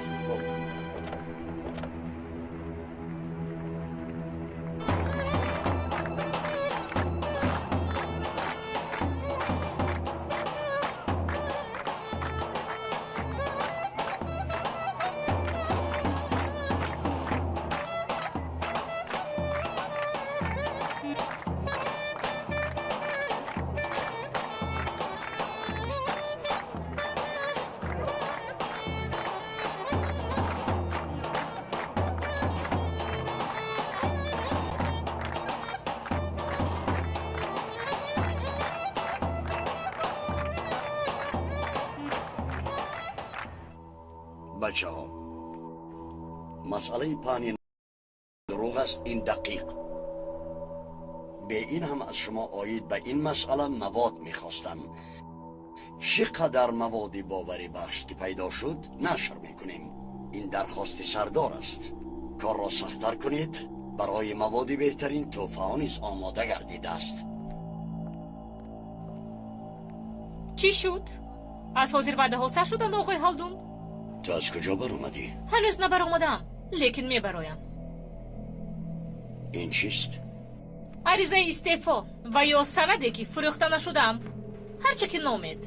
Speaker 7: Бачаҳо, масъалаи паҳни дурӯғ аст, ин дақиқ. Бе ин ҳам аз шумо оид ба ин масъала мавод мехостам. Чӣ қадар маводи боварӣ бахш ки пайдо шуд, нашр мекунем. Ин дархости сардор аст. Корро сахттар кунед, барои маводи беҳтарин тӯҳфаҳо низ омода гардидааст.
Speaker 19: Чӣ шуд? Аз ҳозир ваъдаҳо сар шуданд, оғои Ҳалдун?
Speaker 7: Ту аз куҷо баромадӣ?
Speaker 19: Ҳанӯз набаромадаам, лекин мебароям.
Speaker 7: Ин чист?
Speaker 19: Аризаи истеъфо ва ё санаде ки фурӯхта нашудаам, ҳарче ки номед.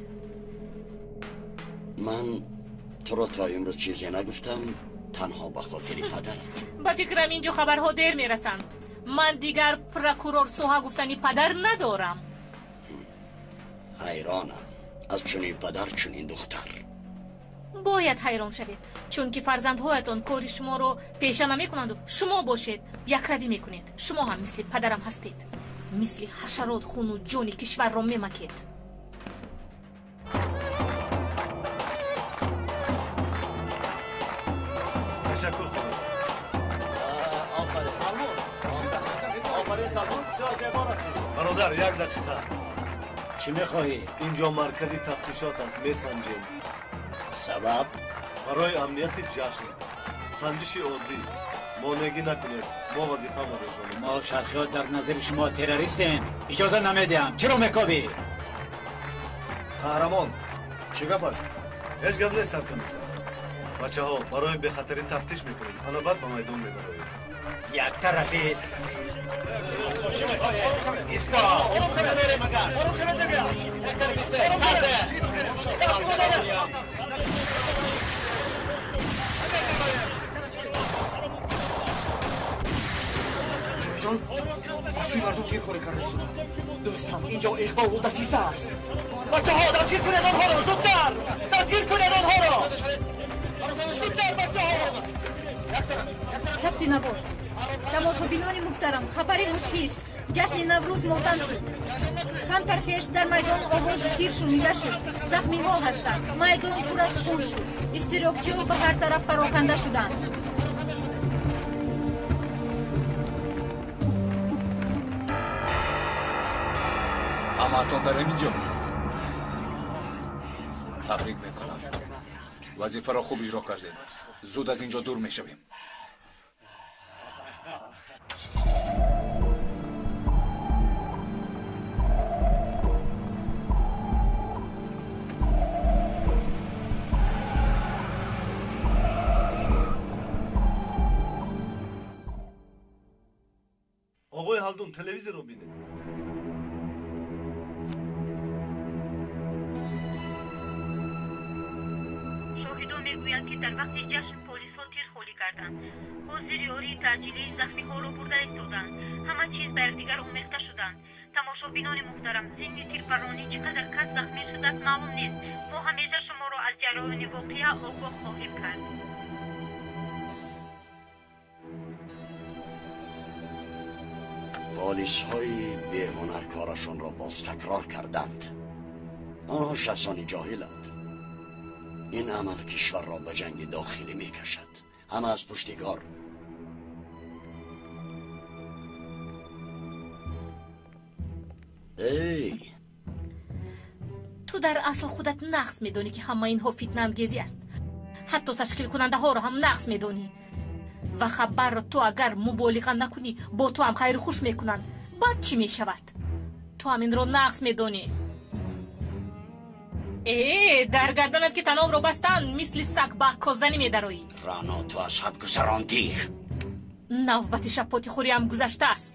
Speaker 7: Ман туро то имрӯз чизе нагуфтам, танҳо ба хотири падарат.
Speaker 19: Ба фикрам ин ҷо хабарҳо дер мерасанд. Ман дигар прокурор соҳа гуфтани падар надорам.
Speaker 7: Ҳайронам аз чунин падар, чунин духтар.
Speaker 19: Бояд ҳайрон шавед, чунки фарзандҳоятон кори шуморо пеша намекунанду шумо бошед якравӣ мекунед. Шумо ҳам мисли падарам ҳастед, мисли ҳашарот хуну ҷони кишварро мемакед.
Speaker 12: Ташаккур, хоҳар.
Speaker 18: Офарин, Салмон. Офарин, Салмон, бисёр зебо рақсидӣ.
Speaker 12: Бародар, як дақиқа.
Speaker 3: Чӣ мехоҳӣ?
Speaker 12: Инҷо маркази тафтишот аст, месанҷем.
Speaker 3: Сабаб?
Speaker 12: Барои амнияти ҷашн. Санҷиши оддӣ. Монеъгӣ накунед, мо вазифаамонро иҷро мекунем.
Speaker 3: Мо шарқиҳо дар назари шумо террористем. Иҷоза намедиҳам. Чиро мекобӣ?
Speaker 18: Қаҳрамон, чӣ гап аст?
Speaker 12: Ҳеҷ гап нест, саркомиссар. Бачаҳо, барои бехатарӣ тафтиш мекунем. Ана баъд ба майдон медароем.
Speaker 3: Як тарафист. Исто! Як тарафист.
Speaker 18: Ҷон, аз сӯи мардум тир холӣ карда истоданд. Дӯстам, инҷо иғвову дасиса аст. Бачаҳо, дастгир кунед онҳоро! Зудтар! Дастгир кунед онҳоро! Зудтар, бачаҳо!
Speaker 1: Сабти навор. Тамошобинони муҳтарам, хабари мудҳиш. Ҷашни Наврӯз мотам шуд. Камтар пеш дар майдон овози тир шунида шуд. Захмиҳо ҳастанд. Майдон пур аз хун шуд. Иштирокчиҳо ба ҳар тараф пароканда шуданд.
Speaker 8: Ҳамаатон дар ҳамин ҷо табрик мекунам. Вазифаро хуб иҷро кардед. Зуд аз ин ҷо дур мешавем.
Speaker 12: Оғои Ҳалдун, телевизорро бинед.
Speaker 19: Шоҳидон мегӯянд, ки дар вақти ҷашн полисҳо тир холӣ карданд. Ҳозир ёрии таъҷилии захмиҳоро бурда истоданд. Ҳама чиз ба якдигар омехта шуданд. Тамошобинони муҳтарам, зимни тирпаронӣ чӣ қадар кас захмӣ шудааст маълум нест. Мо ҳамеша шуморо аз ҷараёни воқеа огоҳ хоҳем кард.
Speaker 7: Полисҳои беҳунар корашонро боз такрор карданд. Онҳо шахсони ҷоҳиланд. Ин амал кишварро ба ҷанги дохилӣ мекашад. Ҳама аз пушти кор. Эй!
Speaker 19: Ту дар асл худат нақс медонӣ, ки ҳама инҳо фитнаангезӣ аст. Ҳатто ташкилкунандаҳоро ҳам нақс медонӣ. Ва хабарро ту агар муболиға накунӣ, бо ту ҳам хайру хуш мекунанд. Баъд чӣ мешавад? Ту ҳам инро нақс медонӣ. Э, дар гарданат ки тановро бастанд, мисли саг ба аккозанӣ медароӣ.
Speaker 7: Рано, ту аз ҳад гузарондӣ.
Speaker 19: Навбати шапотихӯриам гузаштааст.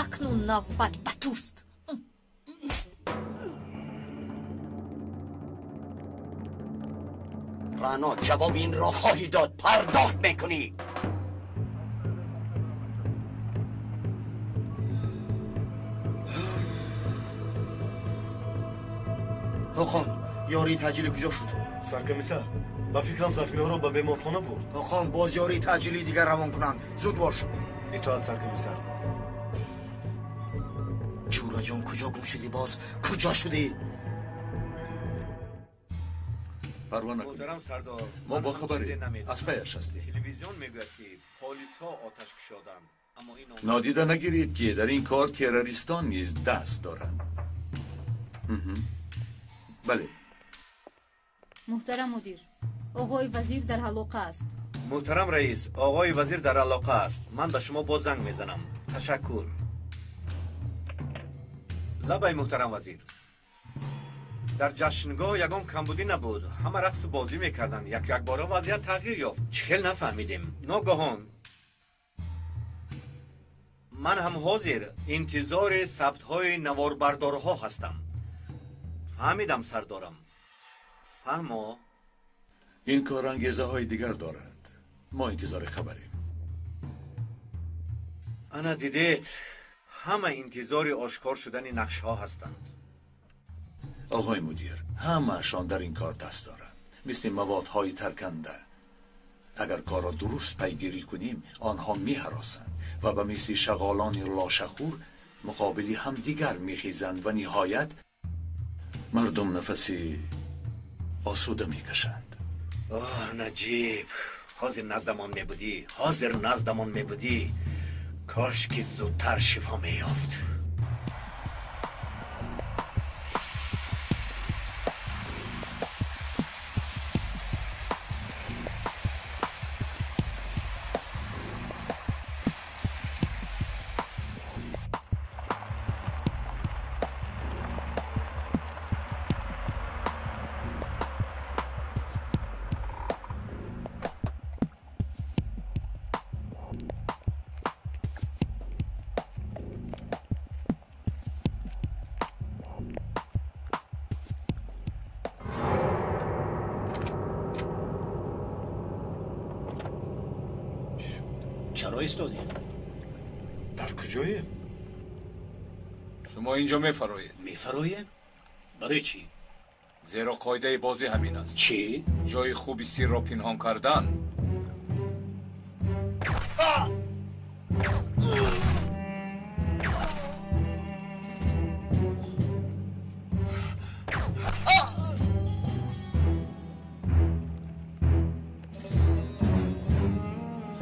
Speaker 19: Акнун навбат ба туст.
Speaker 7: Рано, ҷавоби инро хоҳӣ дод, пардохт мекунӣ.
Speaker 18: Ҳохон, ёрии таъҷилӣ куҷо шуд?
Speaker 12: Саркомиссар, ба фикрам захмиҳоро ба беморхона бурд.
Speaker 18: Ҳохон, боз ёрии таъҷилии дигар равон кунанд. Зуд бош.
Speaker 12: Итоат, саркомиссар.
Speaker 18: Ҷураҷон, куҷо гум шудӣ боз? Куҷо шудӣ?
Speaker 8: Парво накунед, мо бохабарем, аз паяш ҳастем.
Speaker 9: Телевизион мегӯяд, ки полисҳо оташ кушоданд.
Speaker 8: Нодида нагиред, ки дар ин кор террористон низ даст доранд. Бале.
Speaker 1: Муҳтарам мудир, оғои вазир дар ҳалоқа аст.
Speaker 9: Муҳтарам раис, оғои вазир дар алоқа аст. Ман ба шумо боз занг мезанам. Ташаккур. Лабай, муҳтарам вазир. Дар ҷашнгоҳ ягон камбудӣ набуд. Ҳама рақсу бозӣ мекарданд. Як якбора вазъият тағйир ёфт. Чӣ хел нафаҳмидем. Ногаҳон ман ҳам ҳозир интизори сабтҳои наворбардорҳо ҳастам. Фаҳмидам, сардорам. Фаҳмо.
Speaker 8: Ин кор ангезаҳои дигар дорад. Мо интизори хабарем.
Speaker 9: Ана дидед, ҳама интизори ошкор шудани нақшҳо ҳастанд.
Speaker 8: Оғои мудир, ҳамаашон дар ин кор даст доранд. мисли маводҳои тарканда. Агар корро дуруст пайгирӣ кунем, онҳо меҳаросанд ва ба мисли шағолони лошахӯр муқобили ҳамдигар мехезанд ва ниҳоят мардум нафаси осуда мекашанд.
Speaker 9: Оҳ, Наҷиб, ҳозир наздамон мебудӣ, ҳозир наздамон мебудӣ. Кош ки зудтар шифо меёфт.
Speaker 10: Чаро истодем?
Speaker 20: Дар куҷоем?
Speaker 21: Шумо инҷо мефароед.
Speaker 10: Мефароем? Барои чӣ?
Speaker 21: Зеро қоидаи бозӣ ҳамин аст.
Speaker 10: Чӣ?
Speaker 21: Ҷои хуби сирро пинҳон кардан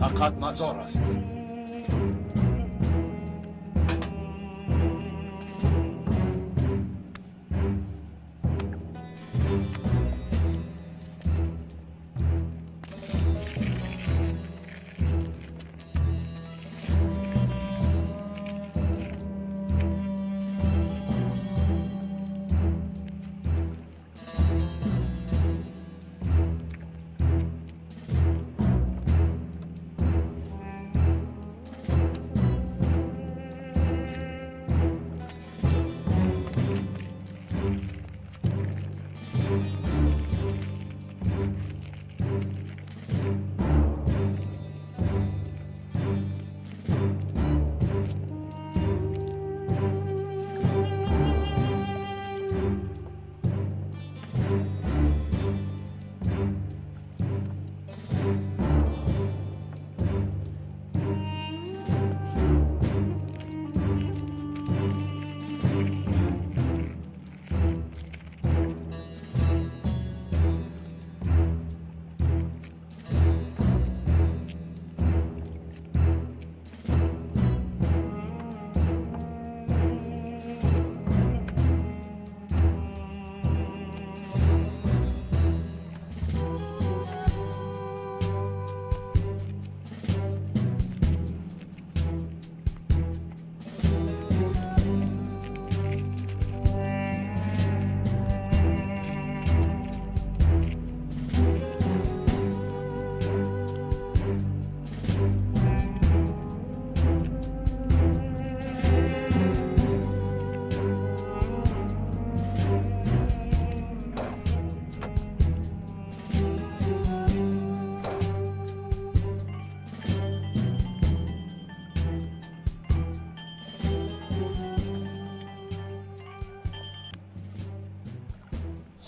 Speaker 21: фақат мазор аст.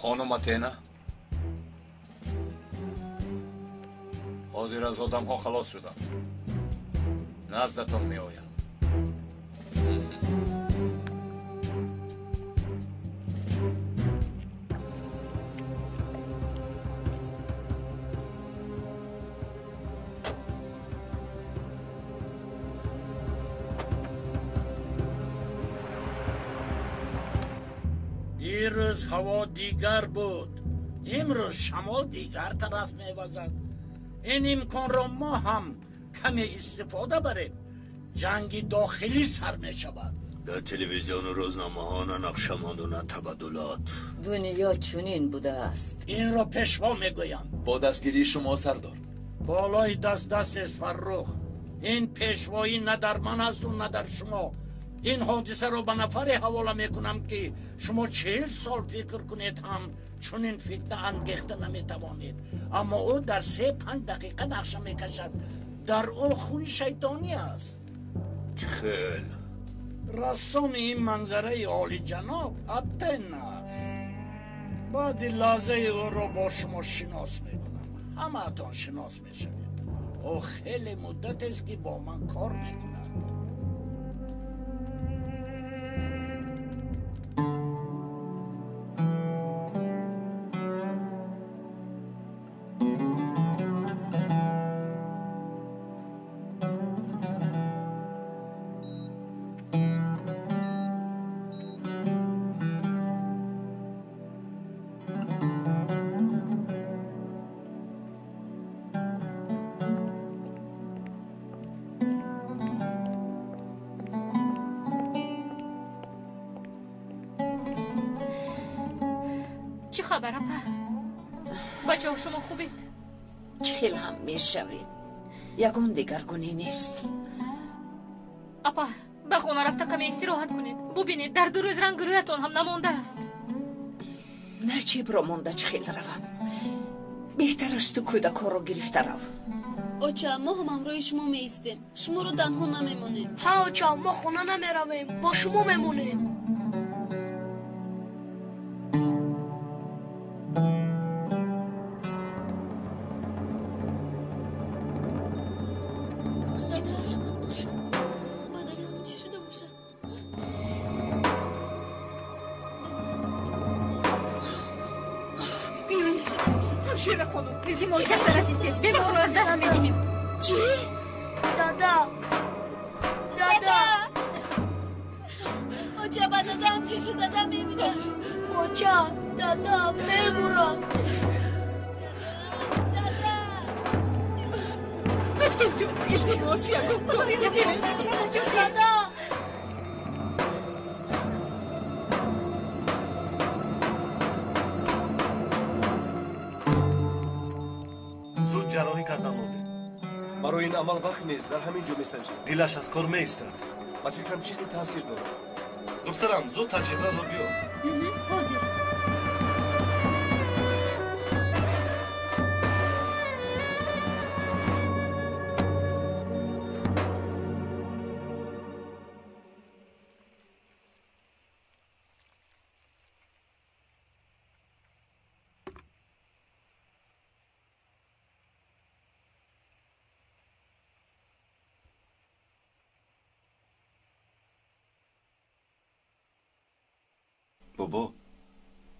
Speaker 21: Хонум Атена, ҳозир аз одамҳо халос шудам. Наздатон меоям.
Speaker 10: Дирӯз ҳаво дигар буд, имрӯз шамол дигар тараф мевазад. Ин имконро мо ҳам каме истифода барем. Ҷанги дохилӣ сар мешавад.
Speaker 7: Дар телевизиону рӯзномаҳо на нақша монду на табаддулот.
Speaker 11: Дунё чунин будааст.
Speaker 10: Инро пешво мегӯянд.
Speaker 4: Бо дастгирии шумо, сардор.
Speaker 10: Болои даст дастест, Фаррух. Ин пешвоӣ на дар ман асту на дар шумо. Ин ҳодисаро ба нафаре ҳавола мекунам, ки шумо 40 сол фикр кунед ҳам чунин фитна ангехта наметавонед. Аммо ӯ дар 3-5 дақиқа нақша мекашад. Дар ӯ хуни шайтонӣ аст.
Speaker 7: Чӣ хел?
Speaker 10: Рассоми ин манзараи олиҷаноб Атена аст. Баъди лаҳзаи ӯро бо шумо шинос мекунам. Ҳамаатон шинос мешавед. Ӯ хеле муддатест, ки бо ман кор мекунад.
Speaker 13: Чӣ хабар, апа? Бачаҳо, шумо хубед?
Speaker 16: Чӣ хел ҳам мешавем, ягон дигаргунӣ нест.
Speaker 13: Апа, ба хона рафта каме истироҳат кунед. Бубинед, дар 2 рӯз ранги рӯятон ҳам намондааст.
Speaker 16: Наҷибро монда чӣ хел равам? Беҳтар аст ту кӯдакҳоро гирифта рав.
Speaker 14: Оча, мо ҳам ҳамроҳи шумо меистем. Шуморо танҳо намемонем.
Speaker 17: Ҳа, оча, мо хона намеравем, бо шумо мемонем.
Speaker 1: Илтимос, як тараф истед, беморро аз даст медиҳем.
Speaker 17: Чӣ? Дада, дада,
Speaker 14: оча, ба дадам чӣ шуд? Дада мемирад.
Speaker 17: Оча, дада мемурад.
Speaker 14: Дада,
Speaker 16: духтурҷон, илтимос, ягон коре кунед.
Speaker 17: Дада.
Speaker 2: Барои ин амал вақт нест, дар ҳамин ҷо месанҷем.
Speaker 12: Дилаш аз кор меистад.
Speaker 2: Ба фикрам, чизе таъсир дорад.
Speaker 12: Духтарам, зуд таҷҳизотро биёр.
Speaker 1: Ҳозир.
Speaker 15: Бобо,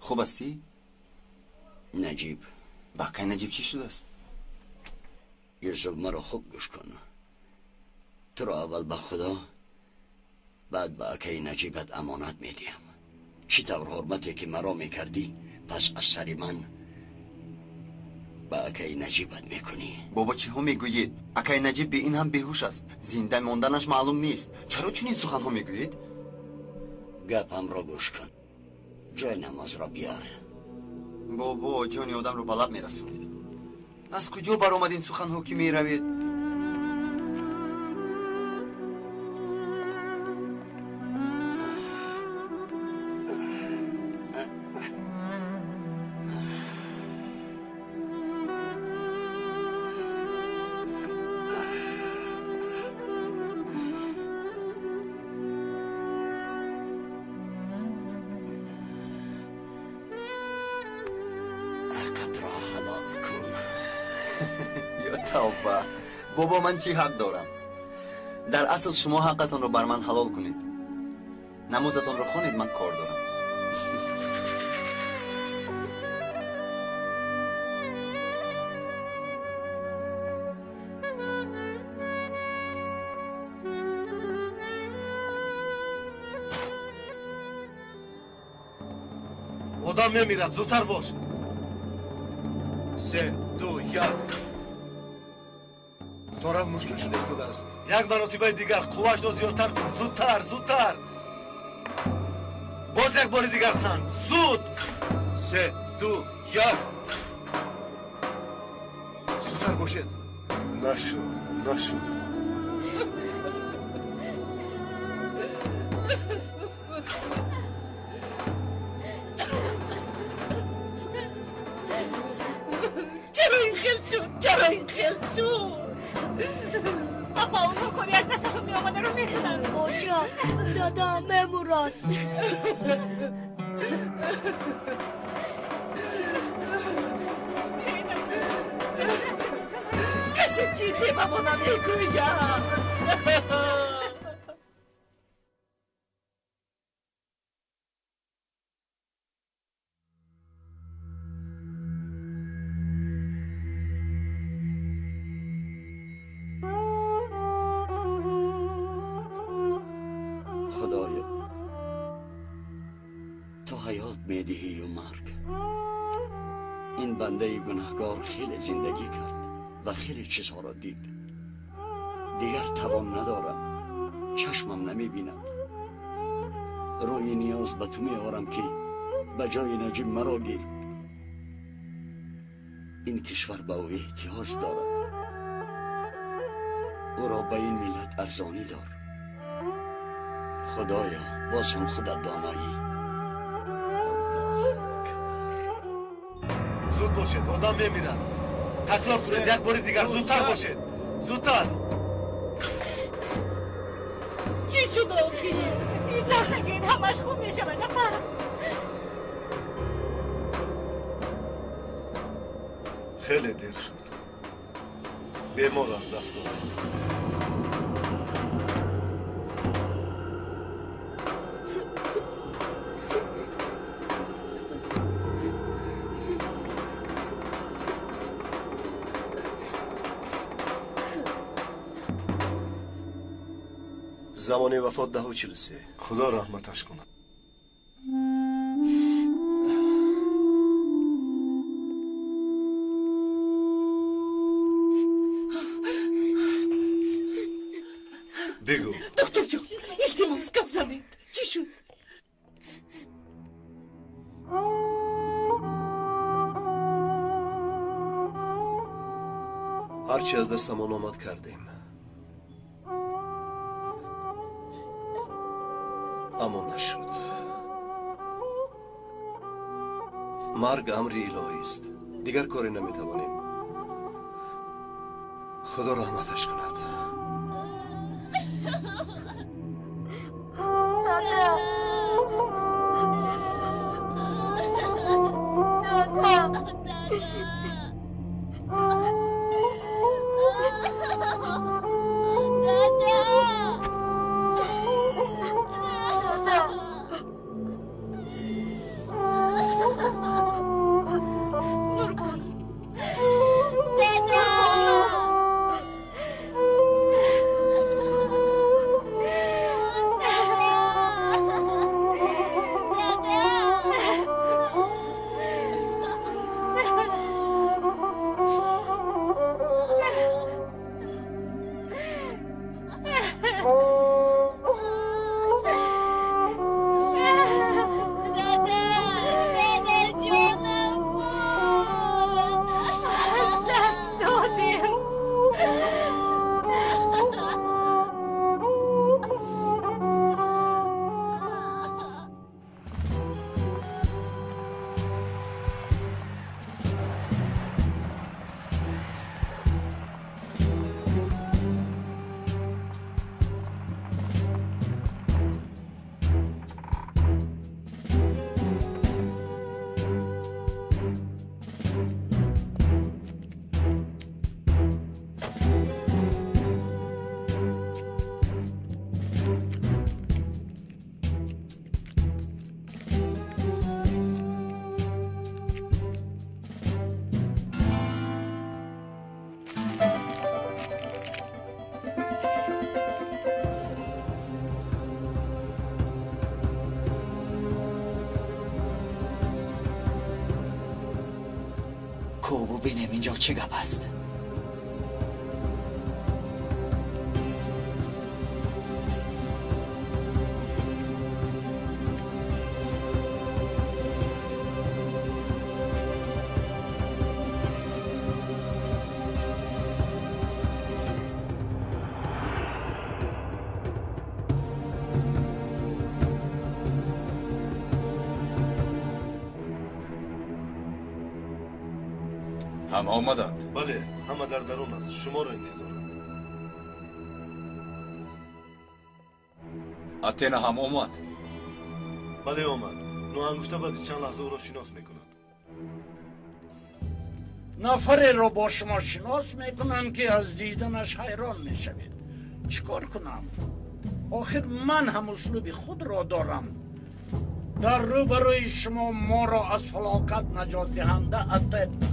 Speaker 15: хуб ҳастӣ?
Speaker 7: Наҷиб.
Speaker 15: Ба акай Наҷиб чӣ шудааст?
Speaker 7: Юсуф, маро хуб гӯш кун. Туро аввал ба Худо, баъд ба акаи Наҷибат амонат медиҳам. Чӣ тавр ҳурмате ки маро мекардӣ, пас аз сари ман ба акаи Наҷибат мекунӣ.
Speaker 15: Бобо, чиҳо мегӯед? Акаи Наҷиб бе ин ҳам беҳуш аст. Зинда монданаш маълум нест. Чаро чунин суханҳо мегӯед?
Speaker 7: Гапамро гӯш кун. Ҷои намозро биёр.
Speaker 15: Бобо, ҷони одамро ба лаб мерасонед. Аз куҷо баромад ин суханҳо, ки меравед? Бобо, ман чӣ ҳақ дорам? Дар асл шумо ҳаққатонро бар ман ҳалол кунед. Намозатонро хонед, ман кор дорам.
Speaker 12: Одам мемирад, зудтар бош.
Speaker 2: 3, 2, 1. Тораф мушкил шуда истодааст.
Speaker 12: Як маротибаи дигар қуввашро зиёдтар кун. Зудтар, зудтар. Боз як бори дигар санг. Зуд.
Speaker 2: 3, 2, 1. Зудтар бошед.
Speaker 12: Нашуд, нашуд.
Speaker 6: Чаро ин хел шуд? Чаро ин хел шуд?
Speaker 13: Апа, онҳо кори аз дасташон меомадаро мекунанд.
Speaker 17: Оча, дада мемурад.
Speaker 16: Касе чизе ба мо намегӯяд.
Speaker 7: Худоё, ту ҳаёт медиҳию марг. Ин бандаи гунаҳгор хеле зиндагӣ кард ва хеле чизҳоро дид. Дигар тавон надорам, чашмам намебинад. Рӯи ниёз ба ту меорам, ки ба ҷои Наҷиб маро гир. Ин кишвар ба ӯ эҳтиёҷ дорад. Ӯро ба ин миллат арзонӣ дор. Худоё, боз ҳам худат доноӣ.
Speaker 12: Зуд бошед, одам мемирад. Такрор кунед, як бори дигар, зудтар бошед, зудтар.
Speaker 13: Чӣ шуд охир? Ин нахагед, ҳамаш хуб мешавад, апа.
Speaker 12: Хеле дер шуд. Бемор аз даст дод.
Speaker 2: Замони вафот 10:43.
Speaker 12: Худо раҳматаш кунад. Бигӯ.
Speaker 16: Духтурҷон, илтимос, гап занед. Чӣ шуд?
Speaker 2: Ҳарчи аз дастамон омад кардем. Аммо нашуд. Марг амри илоҳист. Дигар коре наметавонем. Худо раҳматаш кунад.
Speaker 3: Бубинем инҷо чӣ гап аст.
Speaker 21: Ҳама омаданд?
Speaker 12: Бале, ҳама дар дарун аст. Шуморо интизоранд.
Speaker 21: Атена ҳам омад?
Speaker 12: Бале, омад. Ноангушта баъди чанд лаҳза ӯро шинос мекунад.
Speaker 10: Нафареро бо шумо шинос мекунам, ки аз диданаш ҳайрон мешавед. Чӣ кор кунам? Охир ман ҳам услуби худро дорам. Дар рӯбарӯи шумо моро аз фалокат наҷотдиҳанда Атена.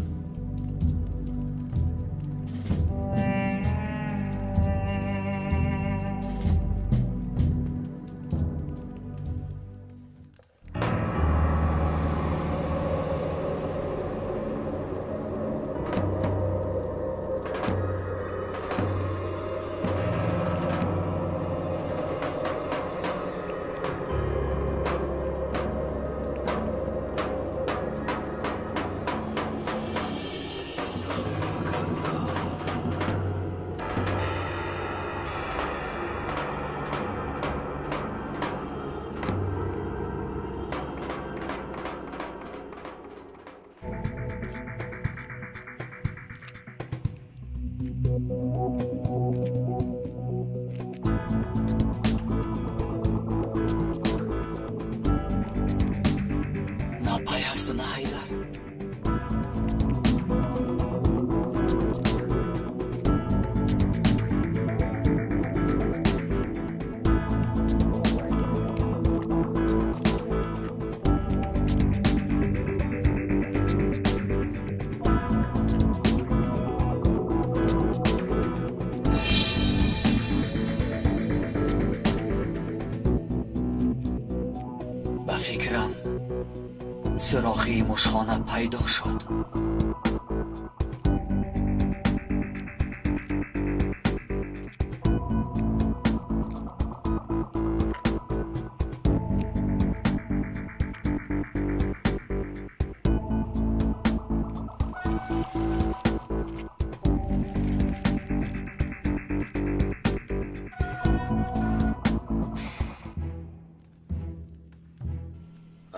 Speaker 7: Фикрам сӯрохии мушхона пайдо шуд.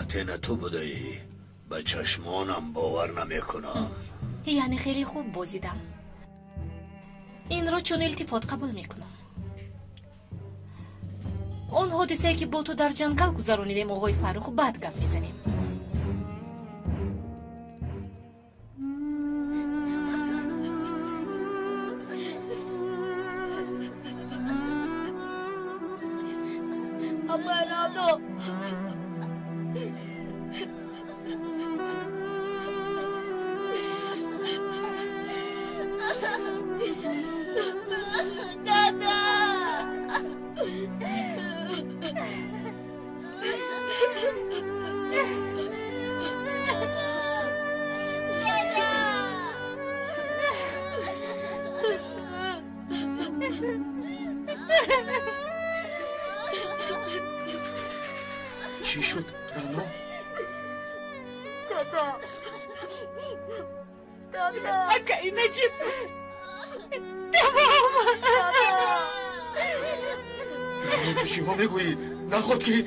Speaker 10: Атена ту будаӣ? Ба чашмонам бовар намекунам.
Speaker 13: Яъне хеле хуб бозидам. Инро чун илтифот қабул мекунам. Он ҳодисае ки бо ту дар ҷангал гузаронидем, оғои Фаррух, баъд гап мезанем.
Speaker 20: Чӣ шуд, Рано?
Speaker 17: Дада, дада,
Speaker 13: акаи Наҷиб, тамом.
Speaker 18: Рано, ту чиҳо мегӯӣ? Наход ки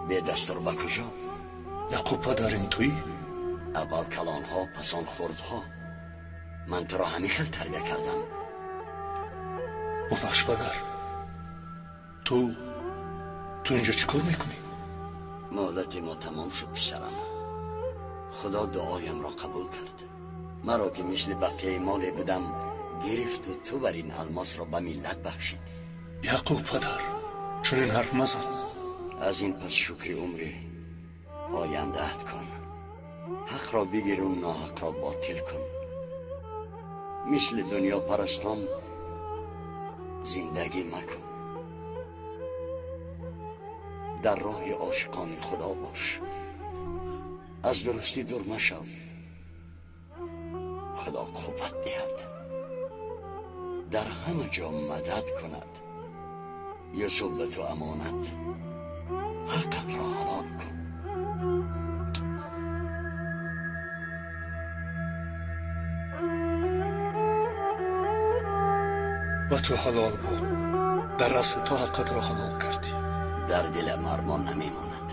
Speaker 7: бедастур ба куҷо?
Speaker 20: Яъқуб падар, ин туӣ?
Speaker 7: Аввал калонҳо, пас он хурдҳо. Ман туро ҳамин хел тарбия кардам.
Speaker 20: Бубахш падар, ту Ту инҷо чӣ кор мекунӣ?
Speaker 7: Муҳлати мо тамом шуд, писарам. Худо дуоямро қабул кард. Маро ки мисли бақияи моле будам гирифту ту бар ин алмосро ба миллат бахшид.
Speaker 20: Яъқуб падар, чунин ҳарф мазан.
Speaker 7: Аз ин пас шукри умри ояндаат кун. Ҳақро бигиру ноҳақро ботил кун. Мисли дунёпарастон зиндагӣ макун. Дар роҳи ошиқони Худо бош. Аз дурустӣ дур машав. Худо қувват диҳад, дар ҳама ҷо мадад кунад. Юсуф ба ту амонат, ҳаққатро ҳалол кун.
Speaker 20: Ба ту ҳалол буд. Дар асл ту ҳаққатро ҳалол кардӣ.
Speaker 7: Дар дилам армон намемонад.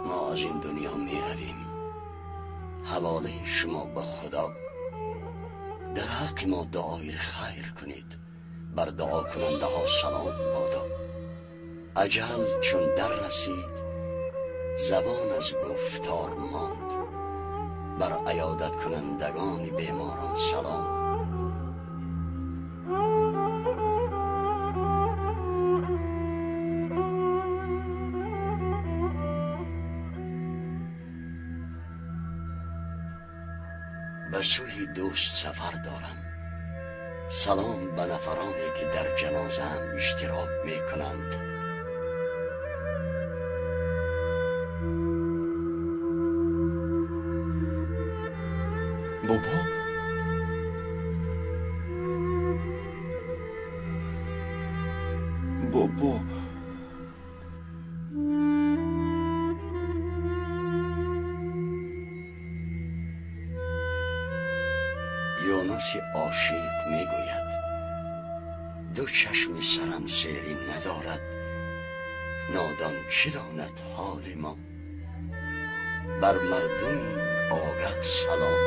Speaker 7: Мо аз ин дунё меравем. Ҳаволаи шумо ба Худо. Дар ҳаққи мо дуои хайр кунед. Бар дуокунандаҳо салом бодо. Аҷал чун дар расид, забон аз гуфтор монд. Бар аёдаткунандагони беморон салом. Ба сӯи дӯст сафар дорам. Салом ба нафароне ки дар ҷанозаам иштирок мекунанд.
Speaker 15: Бобо, бобо,
Speaker 7: Юнуси ошиқ мегӯяд: ду чашми сарам серӣ надорад, нодон чӣ донад ҳоли мо. Бар мардуми огаҳ салом.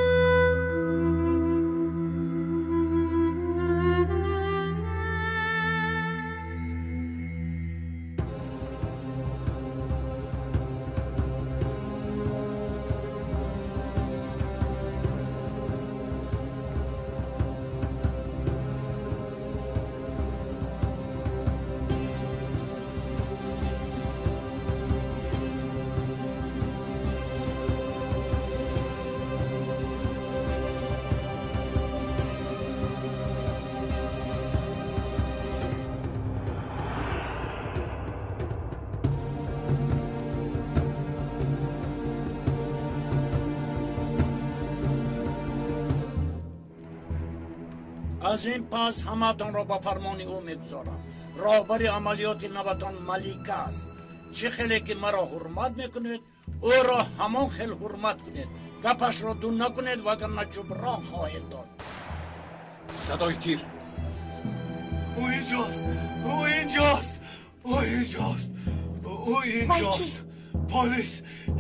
Speaker 10: Аз ин пас ҳамаатонро ба фармони ӯ мегузорам. Роҳбари амалиёти наватон Малика аст. Чӣ хеле ки маро ҳурмат мекунед, ӯро ҳамон хел ҳурмат кунед. Гапашро ду накунед, вагарна ҷуброн хоҳед дод.
Speaker 4: Садои тир.
Speaker 12: Ӯ инҷост, ӯ инҷост, ӯ инҷост, ӯ инҷост. Полис,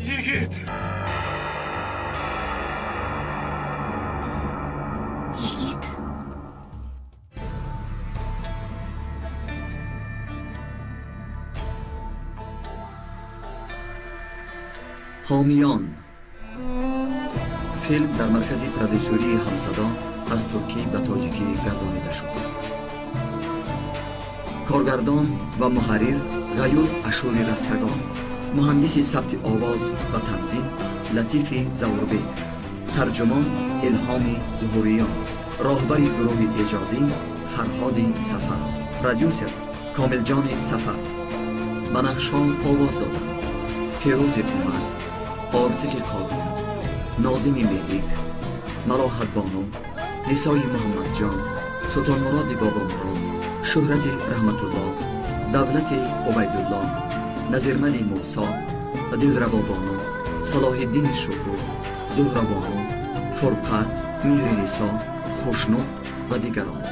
Speaker 12: йигит.
Speaker 14: Йигит.
Speaker 5: Ҳомиён. Филм дар маркази продюсерии Ҳамсадо аз туркӣ ба тоҷикӣ гардонида шуд. Коргардон ва муҳаррир Ғаюр Ашури Растагон, муҳандиси сабти овоз ва танзим Латифи Завурбек, тарҷумон Илҳоми Зуҳуриён, роҳбари гурӯҳи эҷодӣ Фарҳоди Сафар, продюсер Комилҷони Сафар. Ба нақшҳо овоз доданд Фирӯзи Умар, Ортифи Қодир, Нозими Мелик, Малоҳатбону, Нисои Муҳаммадҷон, Султонмуроди Бобомурод, Шӯҳрати Раҳматулло, Давлати Убайдулло, Назирмали Мусо, Дилравобону, Салоҳиддини Шукур, Зуҳрабону, Фурқат, Меҳринисо, Хушнуд ва дигарон.